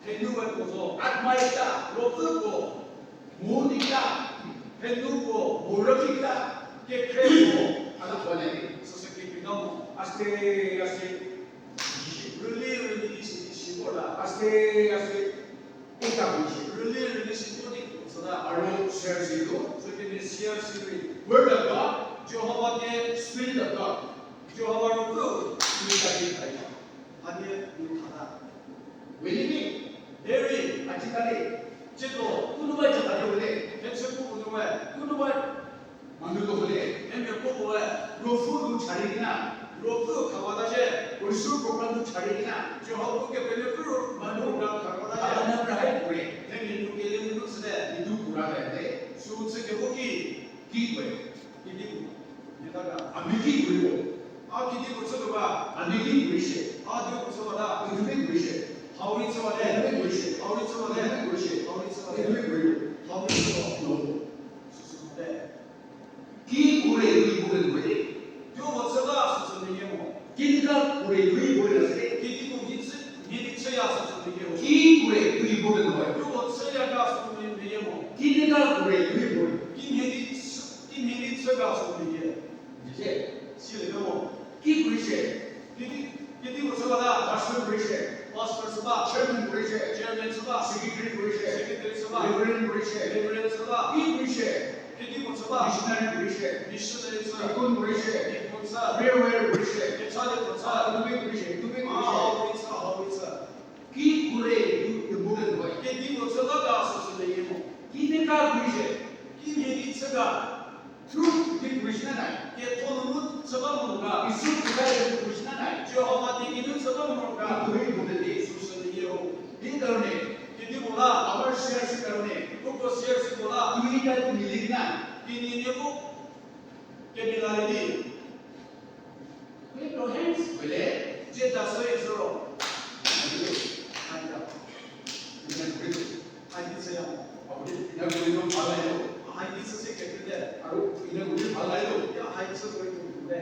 Thenu we puo zo, atma ita, ruopfü puo, mu ita, thenu puo, mu rüki ita, kekhrie puo, a la puo le, süsü kekreita mo, aste, aste, rüli, rüli, di si, di si, puo la, aste, aste, ita mo si, rüli, rüli, si, puo di, süla, aro, share si, lo, sükemhie share si, Word of God, Jihova the Spirit of God, Jihova ruopfü, ita di, ita. Hanie nu thata. Weli mi, Derei, ajikali, ciedo, kunuba jatali wele, thechü pu kunuwe, kunuba manu lo wele, eme kokoe, Ruopfü nu chari kina, Ruopfü khawata shie, Ruopfü program nu chari kina, Jihova Kepenuopfü ro manu ro khawata shie. Ana prahai kure, themia nu kele nu süte, idu kura te, sü chü kebo ki, ki kue, ki di ku, ni ta ga, a mi ki kure ko. A kidi puo chü ba, a di ki kure shie. A di puo chü ba da, a di ki kure shie. Hau rei chü ba de, a di ki kure shie. Hau rei chü ba de, a di ki kure shie. Hau rei chü ba de, a di ki kure shie. Hau rei chü ba. Süsü te. Ki kure, ki kure kure. Dio puo chü ba süsü meyie mo. Ki nika kure, ki kure na se. Kidi puo ki chü, mhie di chüya süsü meyie mo. Ki kure, ki kure na. Dio puo chüya ga süsü meyie mo. Ki nika kure, ki kure. Ki mhie di chü, ki mhie di chü ga süsü meyie. Jie, silie mo. Ki kure shie. Kidi, kidi puo chü ba da. Pastor kure shie. Pastor chü ba. Chairman kure shie. Chairman chü ba. Secretary kure shie. Secretary chü ba. Reverend kure shie. Reverend chü ba. Ki kure shie. Kidi puo chü ba. Missionary kure shie. Missionary chü. Deacon kure shie. Deacon chü. Prayer warrior kure shie. Kecha le puo chü. Hau rei kure shie. Hau rei chü, hau rei chü. Ki kure, ki kure mo. Kidi puo chü ba ga süsü meyie mo. Ki nika kure shie. Ki mhie di chü ga. Truth declaration na. Ketho nunu chü ba mo ga. Jisu Khrista declaration na. Jihova die geinu chü ba mo ga. Kure mo de. Süsü meyie ho. Ei karone. Kidi puo la. Our C R C karone. Uko C R C puo la. Kure ka tu mili na. Kini nie ko. Kemila le di. Clap your hands. Wele, je da so ye so ro. Aida. Ina guri. Aidi se ya mo. Aidi ina guri no phalai lo. Aidi se se ke de. Aru ina guri phalai lo. Ya aidi se guri de.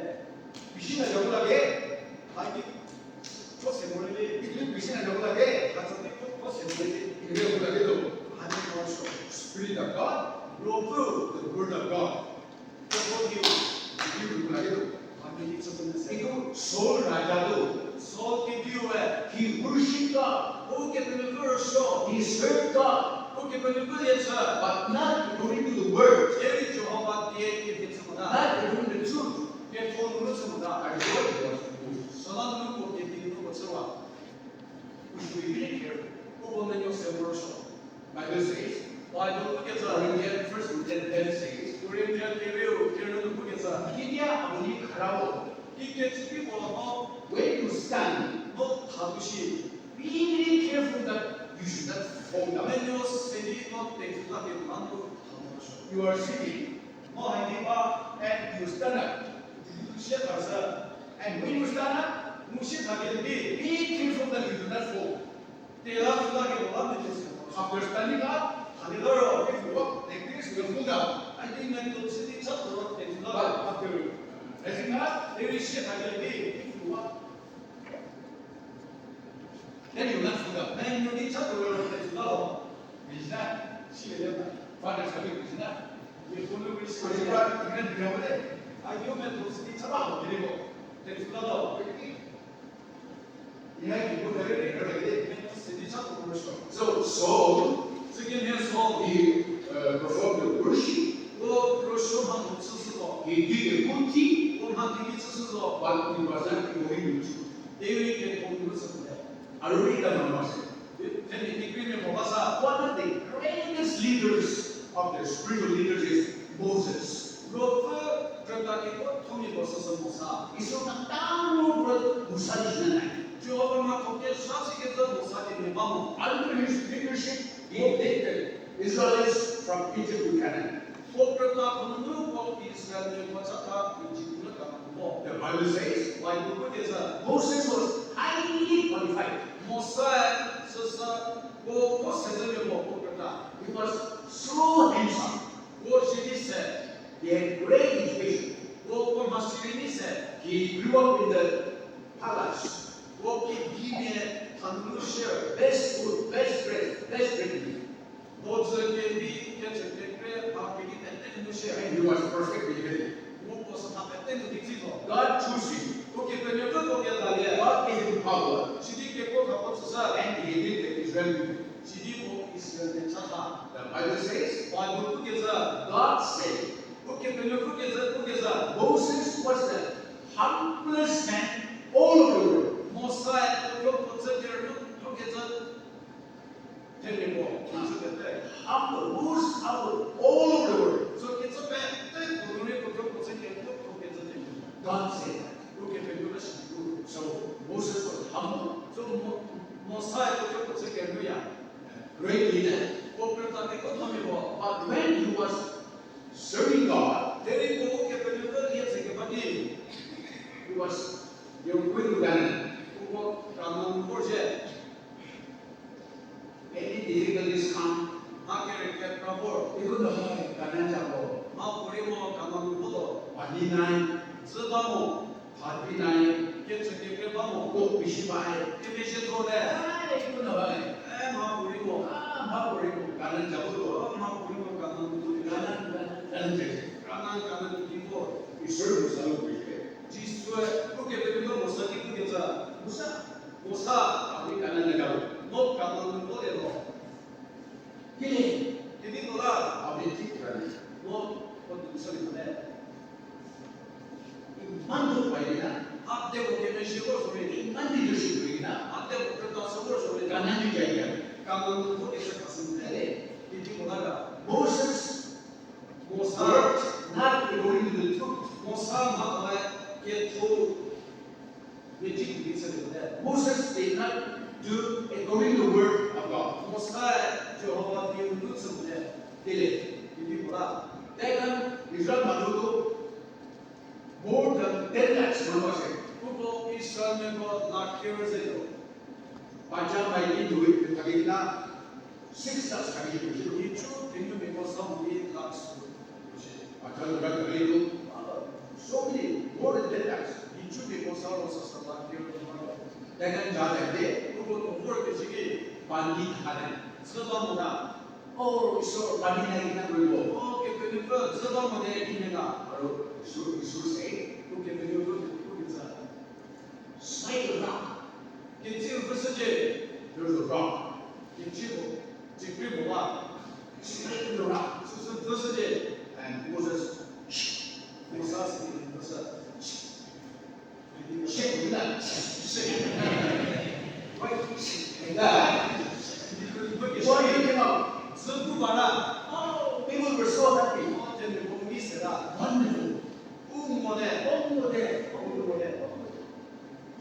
Bishi na jabu lage. Aidi. Ko se mo le. Bishi na jabu lage. Ka sa ni ko se mo le. Ina jabu lage lo. Aidi ko so. Spirit of God. Ruopfü, the word of God. Iko Saul raja to. Saul kediu we. He worshipped God. O Kepenuopfü rüsuo. He served God. O Kepenuopfü lie chü. But not according to the word. Derei Jihova die kepie chü mota. Not according to the truth. Ketho nunu chü mota. But what he was to do. Süla nunu puo kepie nunu puo chüwa. We should be very careful. Uko menuo se morosuo. Bible says, Bible pukecü. Corinthians, First Corinthians ten ten says, Corinthians kerieu kerünu pukecü. Kidia a bu ni khara wo. Kikecü ki puo no. When you stand, no thatuo shi. Be very careful that you should not fall down. Menuo se di no tecü la ke la no thatuo shi. You are sitting. No hai di ba. And you stand up. Shie thashü. And when you stand up, mu shie thakelie di, be careful that you do not fall. Tela tula ke la me se. After standing up, thalie la ro. If you walk like this, you will fall down. I think that you should be just the right thing. But after raising up, derei shie thakelie di, if you walk Then you learn from them. Then you need to learn from them. Is that? Father, sorry, is that? You follow me, so you are, you can be over there. I do my those things about the devil. Then you follow. So Saul, he uh, performed the worship. He did a good thing, but he was not going to. Arurita Mamase. One of the greatest leaders of the spiritual leaders is Moses. Ruopfü krüta kekuo thomia puo süsü Mosa. Israel mhatho rei Mosa di zhü nai. Jihova mhatho kezha chükecü Mosa di mia ba mo. Under his leadership, he led the Israelites from Egypt to Canaan. Puo krüta puo nunu puo Israelmia puo chatha Ijipt nu kamo. The Bible says, Bible pukecü, Moses was highly qualified. Mosa süsü puo puo sezemia mo puo krüta. He was so handsome. Puo zhidi se. He had great education. Puo puo mhasi rei ni se. He grew up in the palace. Puo kedimia thanunu shie. Best food, best dress, best drinking. Mhodzü kevi kecü kekre mha kevi pete nunu shie. And he was perfect in everything. Mu puo sü mha pete nu di tsi zo. God chose him. Ukepenuopfü puo kedalie. God gave him power. Sidi kekuo kha puo tsüshü. And he led the Israel people. Sidi puo Israel mia chatha. The Bible says, Bible pukecü, God said, Ukepenuopfü kecü pukecü, Moses was the humblest man all over the world. Mosae puo puo tsü kerünuo thokecü humble, moves humble all over the world. So kecü pete puo nu rei puo thuo puo chü ketuo puo kecü te. God said that. Ukepenuopfü shidi pu. So Moses was humble. So Mo-, Mosa-e puo thuo puo chü ketuo ya. Great leader. Puo krüta kekuo thomia puo. But when he was serving God, derei puo Ukepenuopfü lie tse keba ki, he was, they were going to Canaan. Puo Kanan vor zhie. Many difficulties come. Mha kere kekra vor. Even though Canaan jako. Mha puorei mo Kanan nu vo lo. Pani nai. Dzü ba mo. Pani nai. Kecü kekre ba mo. Ko pisi ba. Kemezhie thor te. Ai, even though. Eh, mha puorei mo. Ah, mha puorei mo. Canaan jako. Oh, mha puorei mo Kanan nu vo. Canaan, Canaan, Canaan jako. Kanan, Kanan ki vor. Isor Mosa-e pisi. Jisue, Ukepenuopfü Mosa ki pukecü. Mosa. Mosa, a ni Kanan nu ga. No Kanan nu vo le lo. Kile, kedi ko la, a ni ti Kanan. No, ko tu sa ni le. Iman to pai na, a te ko kemezhie ko so ni. Iman leadership ri na, a te ko krüta so ko so ni. Kanan nu ga ya. Kanan nu vo kecü khashü te le. Kedi ko la ga. Moses Mosa, not according to the truth. Mosa mha puoe ketho mecü ki chülie te. Moses did not do according to the word of God. Mosa-e Jihova dieu nu chülie te. Kile, kedi ko la. Then Israel manu ko more than ten lakhs manu se. Uko Israelmiako lakh kerü ze lo. Paja mai ki dui, thagi na, six lakhs thagi dui. Nhicu kenumiako sa mo di lakhs dui. Paja dura thagi dui. So many, more than ten lakhs. Nhicumiako sa ro sa sa lakh kerü dui. Tekan ja de, uko to vor kecü ki, pani thane. Dzü ba mo na. Oh, Isor, pani nai ki na rei bo. Oh, Kepenuopfü, dzü ba mo de ki me na. Aro, Isor, Isor se, Ukepenuopfü, Ukepenuopfü. Smite the rock. Kecü pfü shücie. There's a rock. Kecü bo, cekri bo ba. Smite the rock. Süsü pfü shücie. And Moses, Mosa sü pfü shü. Shake it up. Shake. Why? Why you came out? Dzü bu ba la. Oh, people were so happy. Oh, then the woman said that. Wonderful. U mo de, u mo de, u mo de.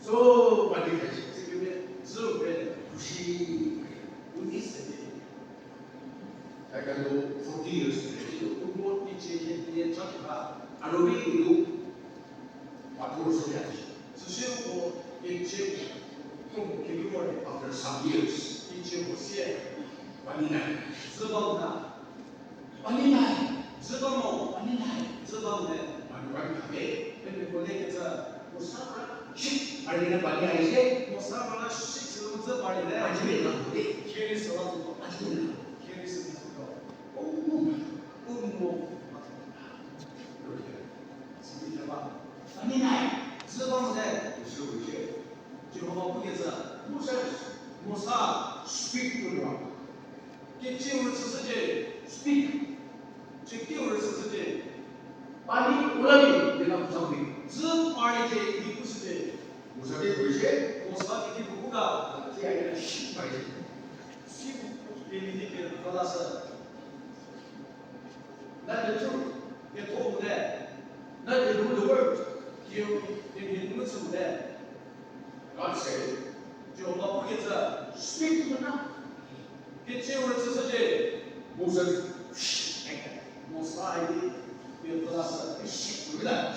So, what did I say? Dzü bu de, khushi. U ni se de. I can go forty years. U mo ni che ye ye cha ba. Aro bi u. Pathor sü ya. Süsie uko kechie, uko kelu vor. After some years, kechie puo sie, pani nai. Dzü ba mo na. Pani nai. Dzü ba mo. Pani nai. Dzü ba mo ne. Pani, pani nai. Pemiko le kecü. Mosa ra. Shi. Pani na pani ai se. Mosa ra shi sü dzü pani le. Aji me na ko de. Kheri sü la zo. Aji me na. Kheri sü la zo. O mo. O mo. Sidi theba. Pani nai, dzü ba mo de, Jisu pu shie. Jihova pukecü, Moses, Mosa, speak to the rock. Kechie u rüchüshücie, speak. Cheki u rüchüshücie. Pani u la di, di na pu sa di. Dzü parliecie idi pushücie. Mosa ki pu shie. Mosa ki ki pu ga. Dzü ya ki shi parliecie. Si pu, pu, pu, pu, pu, pu, pu, pu, pu, Not the truth. Ketho mo de. Not the, the word. Kiu, kemhie nu chü mo de. God said, Jihova pukecü, speak to the rock. Kechie u rüchüshücie. Moses, Mosa idi, pie pela sü, shh, pela.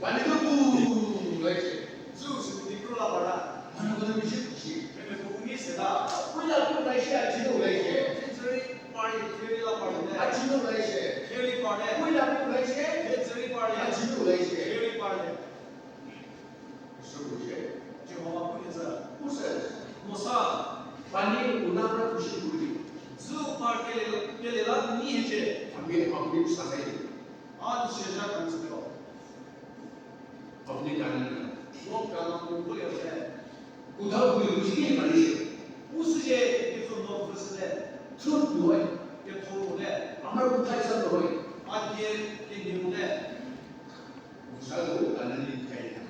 Pani pu, lai shie. Zu sü di kro la para. Manu ko mi shi shi. Meme ko mi se la. Pu la pu lai shie, a ji nu lai shie. Thie dzüri pari, thie la pari ne. A ji nu lai shie. Thie pari. Pu la pu lai shie. Thie dzüri pari. A ji nu lai shie. Thie pari. Sü pu shie. Jihova pukecü. Moses. Mosa. Pani u la pra pu shi pu di. Zu par kele, kele la ni hiecie. Apni, apni sa sai di. A nu shie zha kan sü lo. Apni Kanan nu. Mo Kanan nu bu le te. Kutha bu le, kusi ki mari se. Pushücie, ketso no pushü te. Truth nu we. Ketho nu le. Amar kutha sa nu we. A die kemhie nu le. Mosa ko Kanan ni kai na.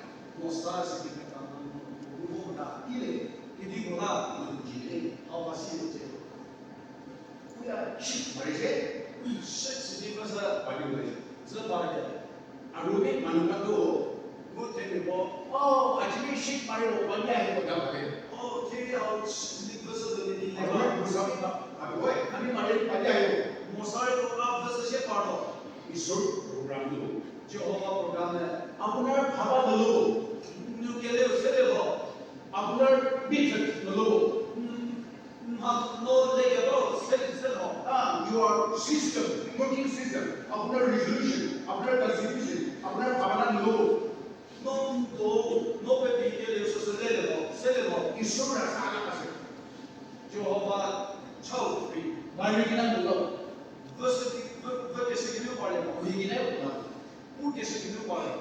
Mosa sü ki Kanan nu bu mo ta. Ile, kedi ko la, ko ji le. Shit sidi pfü sü pali we. Zü pali. Arumi manu ka to. Mu themiako, oh, a cimi shit pali ro pali ahi ko da pali. Oh, thiri hau shit sidi pfü sü do ni di le. Arumi Mosa ba, a we, a mi mari pali ahi ko. Mosa ro ka pfü sü shit pali ro. Isor program lo. Jihova program ne, apunar phaba lolo, nu kele u sele lo, apunar method lolo, mm, mha no leke ba sele sele lo. Ah, you are system, working system, apunar resolution, apunar constitution, apunar phaba lolo. No do, no pe pi kele u sü sele lo, sele lo. Isor ra sa la ka se. Jihova chau free. Mari kina lolo. Verse, verse, verse kina pale, mari kina lolo. Pu keshü kinu pare.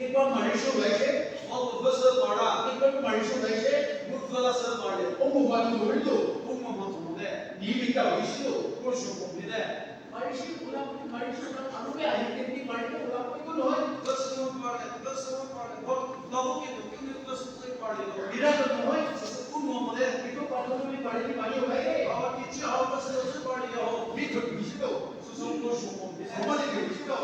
Ikpa mari sho lai she. Wa ko vü sü para. Ikpa mari sho lai she. Mu vü la sü pare. O mo ma tu mori to. O mo ma tu mo de. Ni mi ta wi shi to. Ko sho ko mi de. Mari shi ko la, mari shi ko la, a ru ya hi ke ni mari ko la, ko no. Vü sü mo pare, vü sü mo pare. Wa, wa ko ke to, ke ni vü sü mo pare to. Ni ra ko no. Sü sü ko mo mo de. Ni ko pa no mi pare ni mari ho lai. Wa ki chi ha vü sü sü pare ya ho. Mi to mi shi to. Sü sü ko sho ko mi de. Ko ma de mi shi to.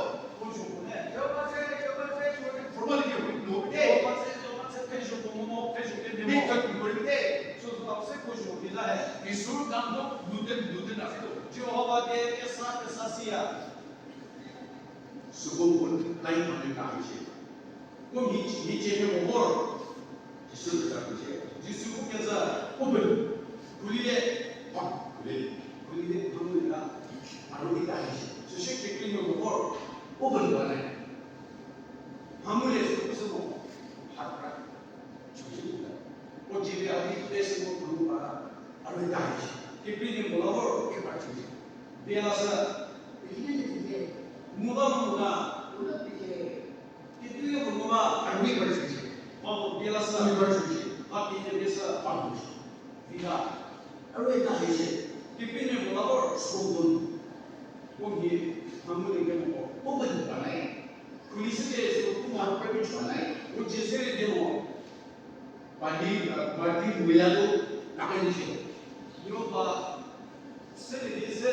Formality of no. Jihova se, Jihova se, pezho ko mo mo, pezho ke mo. Isor dam do, lute, lute na fito. Jihova die kesa, kesa siya. Süko pun, nai mane ka hishi. Ko mi, mi che mo mo. Jisu keza kuchie. Jisu bu keza open. Kulie. Pa, kulie. Kulie, mhamu la. Aro kita hishi. Süsü kekri mo mo. Open ba ne. Mhamu le süsü mo. Hakra. Chuji la. O jibe abi pe sü mo mhamu ba. Aro kita hishi. Kekri mo la mo. Kekra chuji. Bela sa. Ikine ikine. Muda muda. Muda ikine. Kekreiu mo ba, army version shi. Ba mo bie la sa. Army version shi. Ba kenie bie sa. Ba mo shi. Vida. Army ta shi. Kekreiu mo la or so don. Ko mhie, mhamu le ke mo ko. Ko ba ni ba nai. Khuli se ke so ko ma pe mi chwa nai. Ko je se le de mo. Padi, uh, padi mila to, na ka ni shi. Yo ba, se le di se,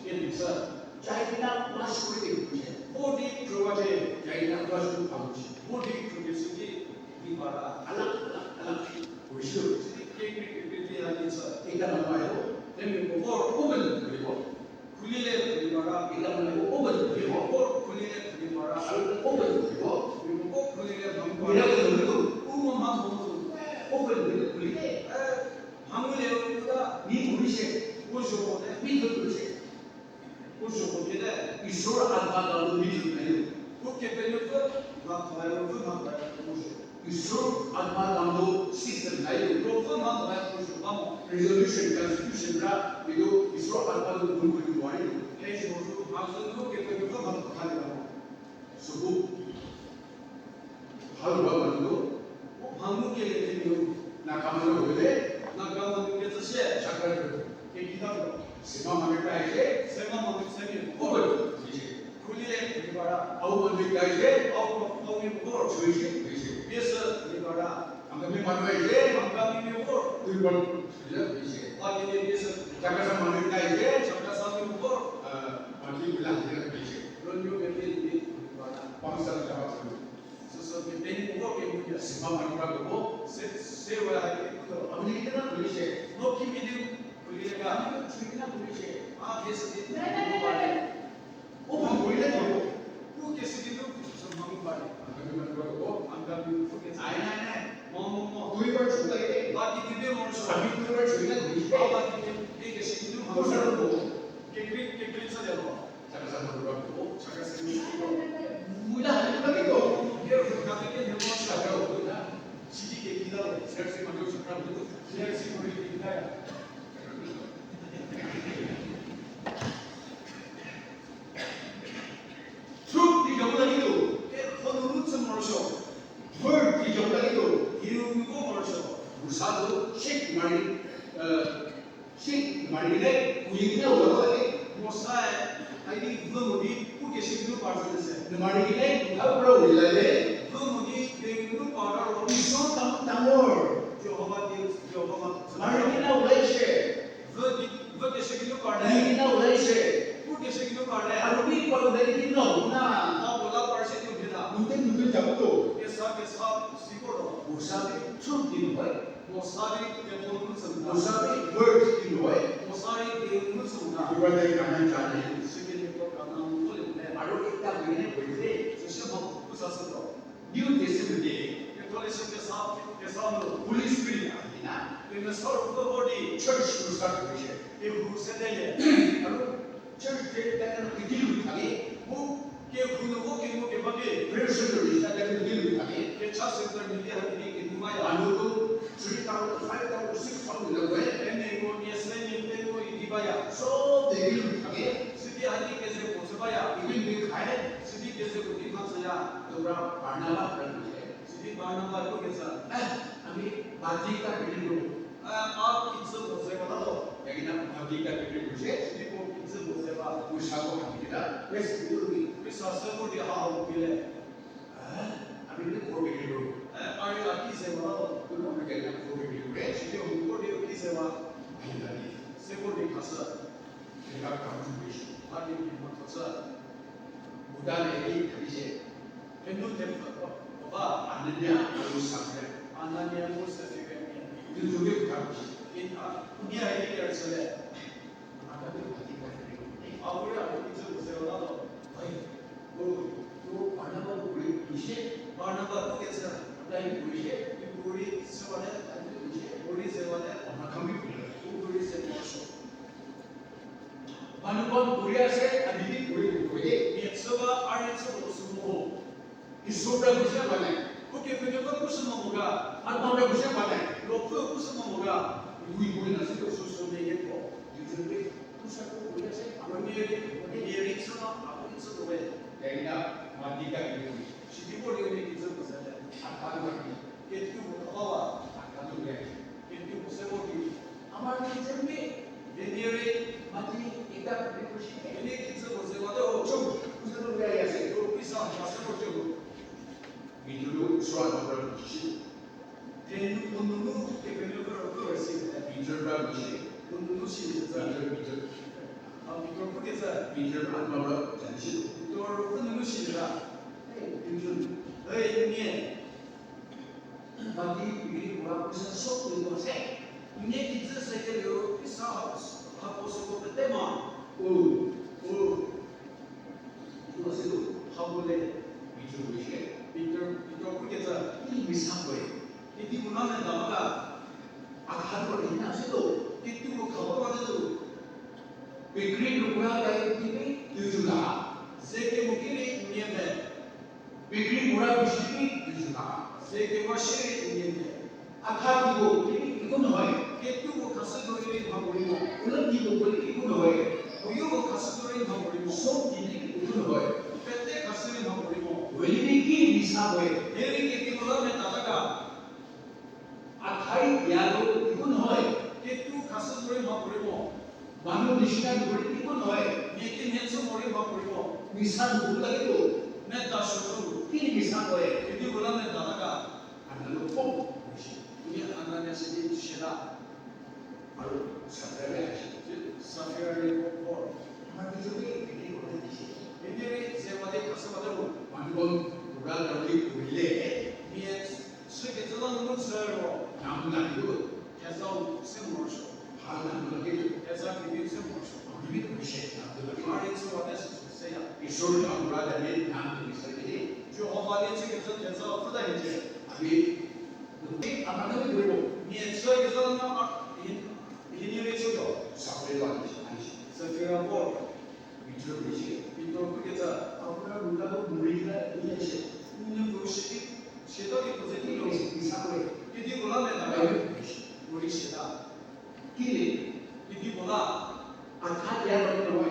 ke ni sa. China class ko ke ni shi. Body through wa je, China class ko pa ni shi. Body through ke se ki, di ba la, ala, ala, ala. Ko shi, se ke, ke, ke, ke, ke, la ni sa. Ita na ma yo. Then we go for open, we go. Khulile khulibara, ila mane ko open khulile, ko khulile khulibara, alo ko open khulibo, ko khulile mhamu. Ila ko open khulibo, open khulile, khulile. Eh, mhamu le ko da, ni khuli se, ko jo ko da, mi khuli se. Ko jo ko ke da, Isor Alpha ka lo mi khuli le. Ko ke pe le ko, ma khuli le ko, ma khuli le ko jo. Isor Alpha ka lo system lai lo. Ko ko ma khuli ko jo ba mo. Resolution, constitution ra, mi do Isor Alpha lo ko ko jo ba lo. He jo jo, ma zo lo ke ko ko ma khuli le mo. Süko halu ba manu, o mhamu kele themiau, Naga manu hule, Naga manu kecü sie, Chakra ke kita lo, Sema manu kai se, Sema manu semi, o ba lo, se. Khulile, khulibara, Ao manu kai se, Ao, Ao ni ko, se, se. Biese, khulibara, Angami manu kai se, Angami ni ko, khulibara, se, se. Ba kele biese, Chakhesang manu kai se, Chakhesang ni ko, a, Maki bula hira pese. Ronyo bebe ni bala. Pangsa ni kaba sanu. Süsü bebe ni ko ke mu ya. Sima manu ka ko. Se, se wa ha ke ko. Ami ni na pese. No ki mi ni ko le ka. Ami ni na pese. A ke se ni. O ba ko le ko. Ko ke se ni ko. Sü manu ba ni. Angami manu ka ko. Angami ko ke. Ai, ai, ai. Mo, mo, mo. Ko ba chu la ke. Ba ki ni mo. Ami ko ba chu la ke. Ba ki ni ke se ni ko. Ko sa ko. Kekri, kekri sa de lo. Chakasa mo ba ko, chakasa mo ko. Mula ni ba ko. Ye ro ka ke ni mo sa ko na. Sidi ke kita lo. Sersi ma ko chakra mo. Sersi mo ke kita ya. Truth di jamu lagi lo. E kono lu tse mo so. Word di jamu lagi lo. Hiu mi ko mo so. Musa lo, shit mari. Eh, Shi, mari le, kuyi ne u la le. Mosae, ai di vü mo di, pu ke shi nu par se se. Ne mari le, ha pro u la le. Vü mo di, ke nu par ro. Isor tam, tam or. Jehova di, Jehova. Mari na u la she. Vü di, vü ke shi nu par le. Ni na u la she. Pu ke shi Jakob to. Kesa kesa siko ro. Mosa di truth di noi. Mosa di kethon nu tsüna. Mosa di word di noi. Mosa di kethon nu tsüna. Iba de Kanan jani. Sike ni ko Kanan nu le ne. Aro ita gine boyfriend. Sise mo ku sa se ro. New Testament de. Kethon sike sa kesa no. Holy Spirit a di na. Kemesa Ruopfü vo di. Church nu start ko shi. Kehou se de ye. Aro Church de ta kenu kedilu thage, mu kehou nu vo kemo keba ke. Fellowship nu rei ta kenu kedilu thage. Kecha center nu di haki di kenu baya. Anu tu, three thousand, five thousand, six thousand le we. Ene ngo, nie se nie pe ngo idi baya. So, de kedilu thage. Sidi haki keze ko se baya. Even we khai. Sidi keze ko di ma se ya. Dora Barnaba brand de. Sidi Barnaba ko keza. Eh, ami badi ta kedilu. A, a kijü mo ze ba ta lo. Yagina mha di ka kekre mo shie. Sidi ko kijü mo ze ba. Pusa ko hami keta. Rest di ru di. Pusa se ko di ha ho pile. A, a bi ko kekre ro. A, a ri a ki ze ba ta lo. Ko mo kekre ko kekre ro. Sidi ho ko di ki ze ba. Ayi ta di. Se ko di khasü. Keka contribution. A di ki mo khasü. Buda le di kadi se. Henu thepfü ko, ko ba. Anania mu Safira. Anania mu Safira. Tutu ke ka shi. In a, unia hi ke se le. Aka de ka di ka ni. A bu ya bu ki zü ko se la lo. Ai. O, o, Barnaba bu ri bu shi. Barnaba bu ke se. Aka hi bu shi. Ni bu ri se wa le, a ni bu shi. Bu ri se wa le. Ama kami bu le. Bu ri se wa so. Manu kon Korea se, a didi Korea ko Korea. Mia chü ba a rei chü ko sü mo. Iso pra ko se ba ne. Ko ke pe ke ba ko sü mo ga. Atma pra ko se ba ne. Ro ko ko sü mo ga. Wi ko na se ko sü sü ne ye ko. Yu zhe pe. Ko sa ko Korea se. A mo ne ye, ko ne ye rei chü ba, a ko rei chü ko we. Dai na, ma di ka ni. Sidi ko le ne ki zü ko se le. A ka ni. Ke tu ko ka ba. A ka ni. Ke tu ko se ko ki. Ama ki zemi, venire, mati, ita, rikushi. Veni ki zü mo ze wa de ho. Cho, kusa no ya ya se. Yo, pisa, pasa mo cho. Mitulu, swa no ra shi. Then, ununu, ke venu ko ro ko si. Peter ra shi. Ununu si ni za. Peter, Peter. A, Peter ko ke za. Peter, a no ra, jan shi. Peter, ununu si ni za. Hey, Peter. Hey, ni. Mati piri mora pisa so piri mo se. Nie ki zü se ke liro pisa ha, ha po so ko pete ma. U, u. Mo se lu, ha po le. Peter pu shi. Peter, Peter pu ke zü. Ki misa ko e. Ki di mona me da ma ga. A kha ko ni na se lu. Ki tu ko kha ko ma se lu. Bakery nu mora ga ki ni tu ju la. Ze ke mo ki ni nie me. Bakery mora bishiki tuju ta. Ze kekra shierei nie te. A kha ki ko, ki ni ki ko no hai. Ketuko khashü dorei mha puorei mo. Ulo ki ko, ki ni ki ko no hai. Uyo ko khashü dorei mha puorei mo. So ki ni ki ko no hai. Pete khashü rei mha puorei mo. Weli ni ki ni sa hai. Eri kekiko la meta ta ga. A khai ya lo ki ko no hai. Ketu khashü dorei mha puorei mo. Manu nishina dorei ki ko no hai. Mia kemhie chü morei mha puorei mo. Nisa nu bu ta ki ko. Meta shü nu. Ki ni nisa ko hai. Kedi ko la meta ta ga. Anania lo pom. Ni Anania sidi shie la. Aro Safira le shi. Safira le pom. Ama ki zo ki ki ko na ki shi. Ni ni rei ze wa de khashü wa de ro. Manu ko ra la rei ko le. Mia Sükecü la nunu chü ro. Namu la ki ko. Thezau se morosuo. Ha namu la ki ko. Theza kevi se morosuo. Kevi ko se namu la ki ko. Mari chü wa te süsü se ya. Isor namu la de ne namu ki se ki. Jihova le chükecü thezau pfü ta hiecie. Abi. Abi ama na ki ko. Mia chü kezha la na a, hi, hi ni rei chü yo. Safira ni shi. Safira vor. Peter pu shi. Peter pu kecü, Abraham la ko muri la ni shi. Ni ko shi, shi to ki ko ze ki lo. Ni sa ko. Kedi ko la meta ga. Muri shi ta. Ki le. Kedi ko la. A tha ya ro ko.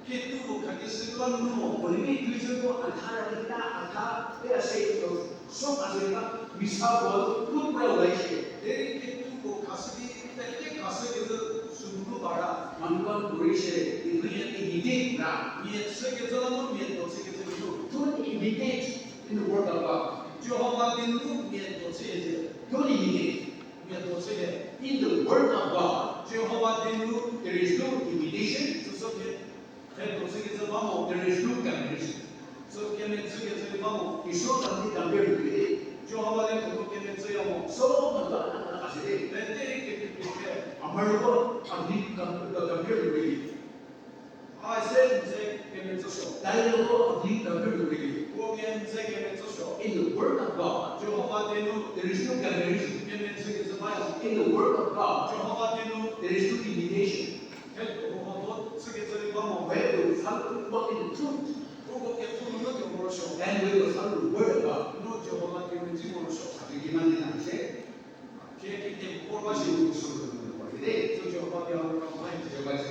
Ketuko khakeshü la nu mo. Ko ni ki tu ko a tha ra ki ta, a tha ya se ko. So a ze ka, misa ko, put pro lai shi. Derei ketuko khashü di, pete khashü kezü sünunu ba ra. Manu ko muri shi, ni imitate ra. Mia chükecü la nu mia do chükecü ki nu. Don't imitate in the work of God. Jihova di nu mia do chücie. Don't imitate. Mia do chülie. In the work of God, Jihova di nu there is no imitation. Süsü pie, pie do chükecü ba mo. There is no comparison. Sü kemezhükecü ba mo. Isü kani kape rüli. Jihova le puo nu kemezhüya mo. Sü mega na ka se. Pete kekrei pie. A mharüko, a di ka, ka, kape rüli. A se n ze kemezhüsuo. Tailoko a di kape rüli. Puo n ze kemezhüsuo. In the word of God. Jihova die nu. There is no comparison. Kemezhükecü baya. In the word of God. Jihova die nu. There is no imitation. He, Jihova do, sükecü rei ba mo. Where we follow God in the truth. Uko ketho nunu tuo morosuo. And we will follow the word of God. No Jihova kemezhü morosuo. Abi di mani na se. Ke kite ko ba shi. Sü Jihova die ha mai.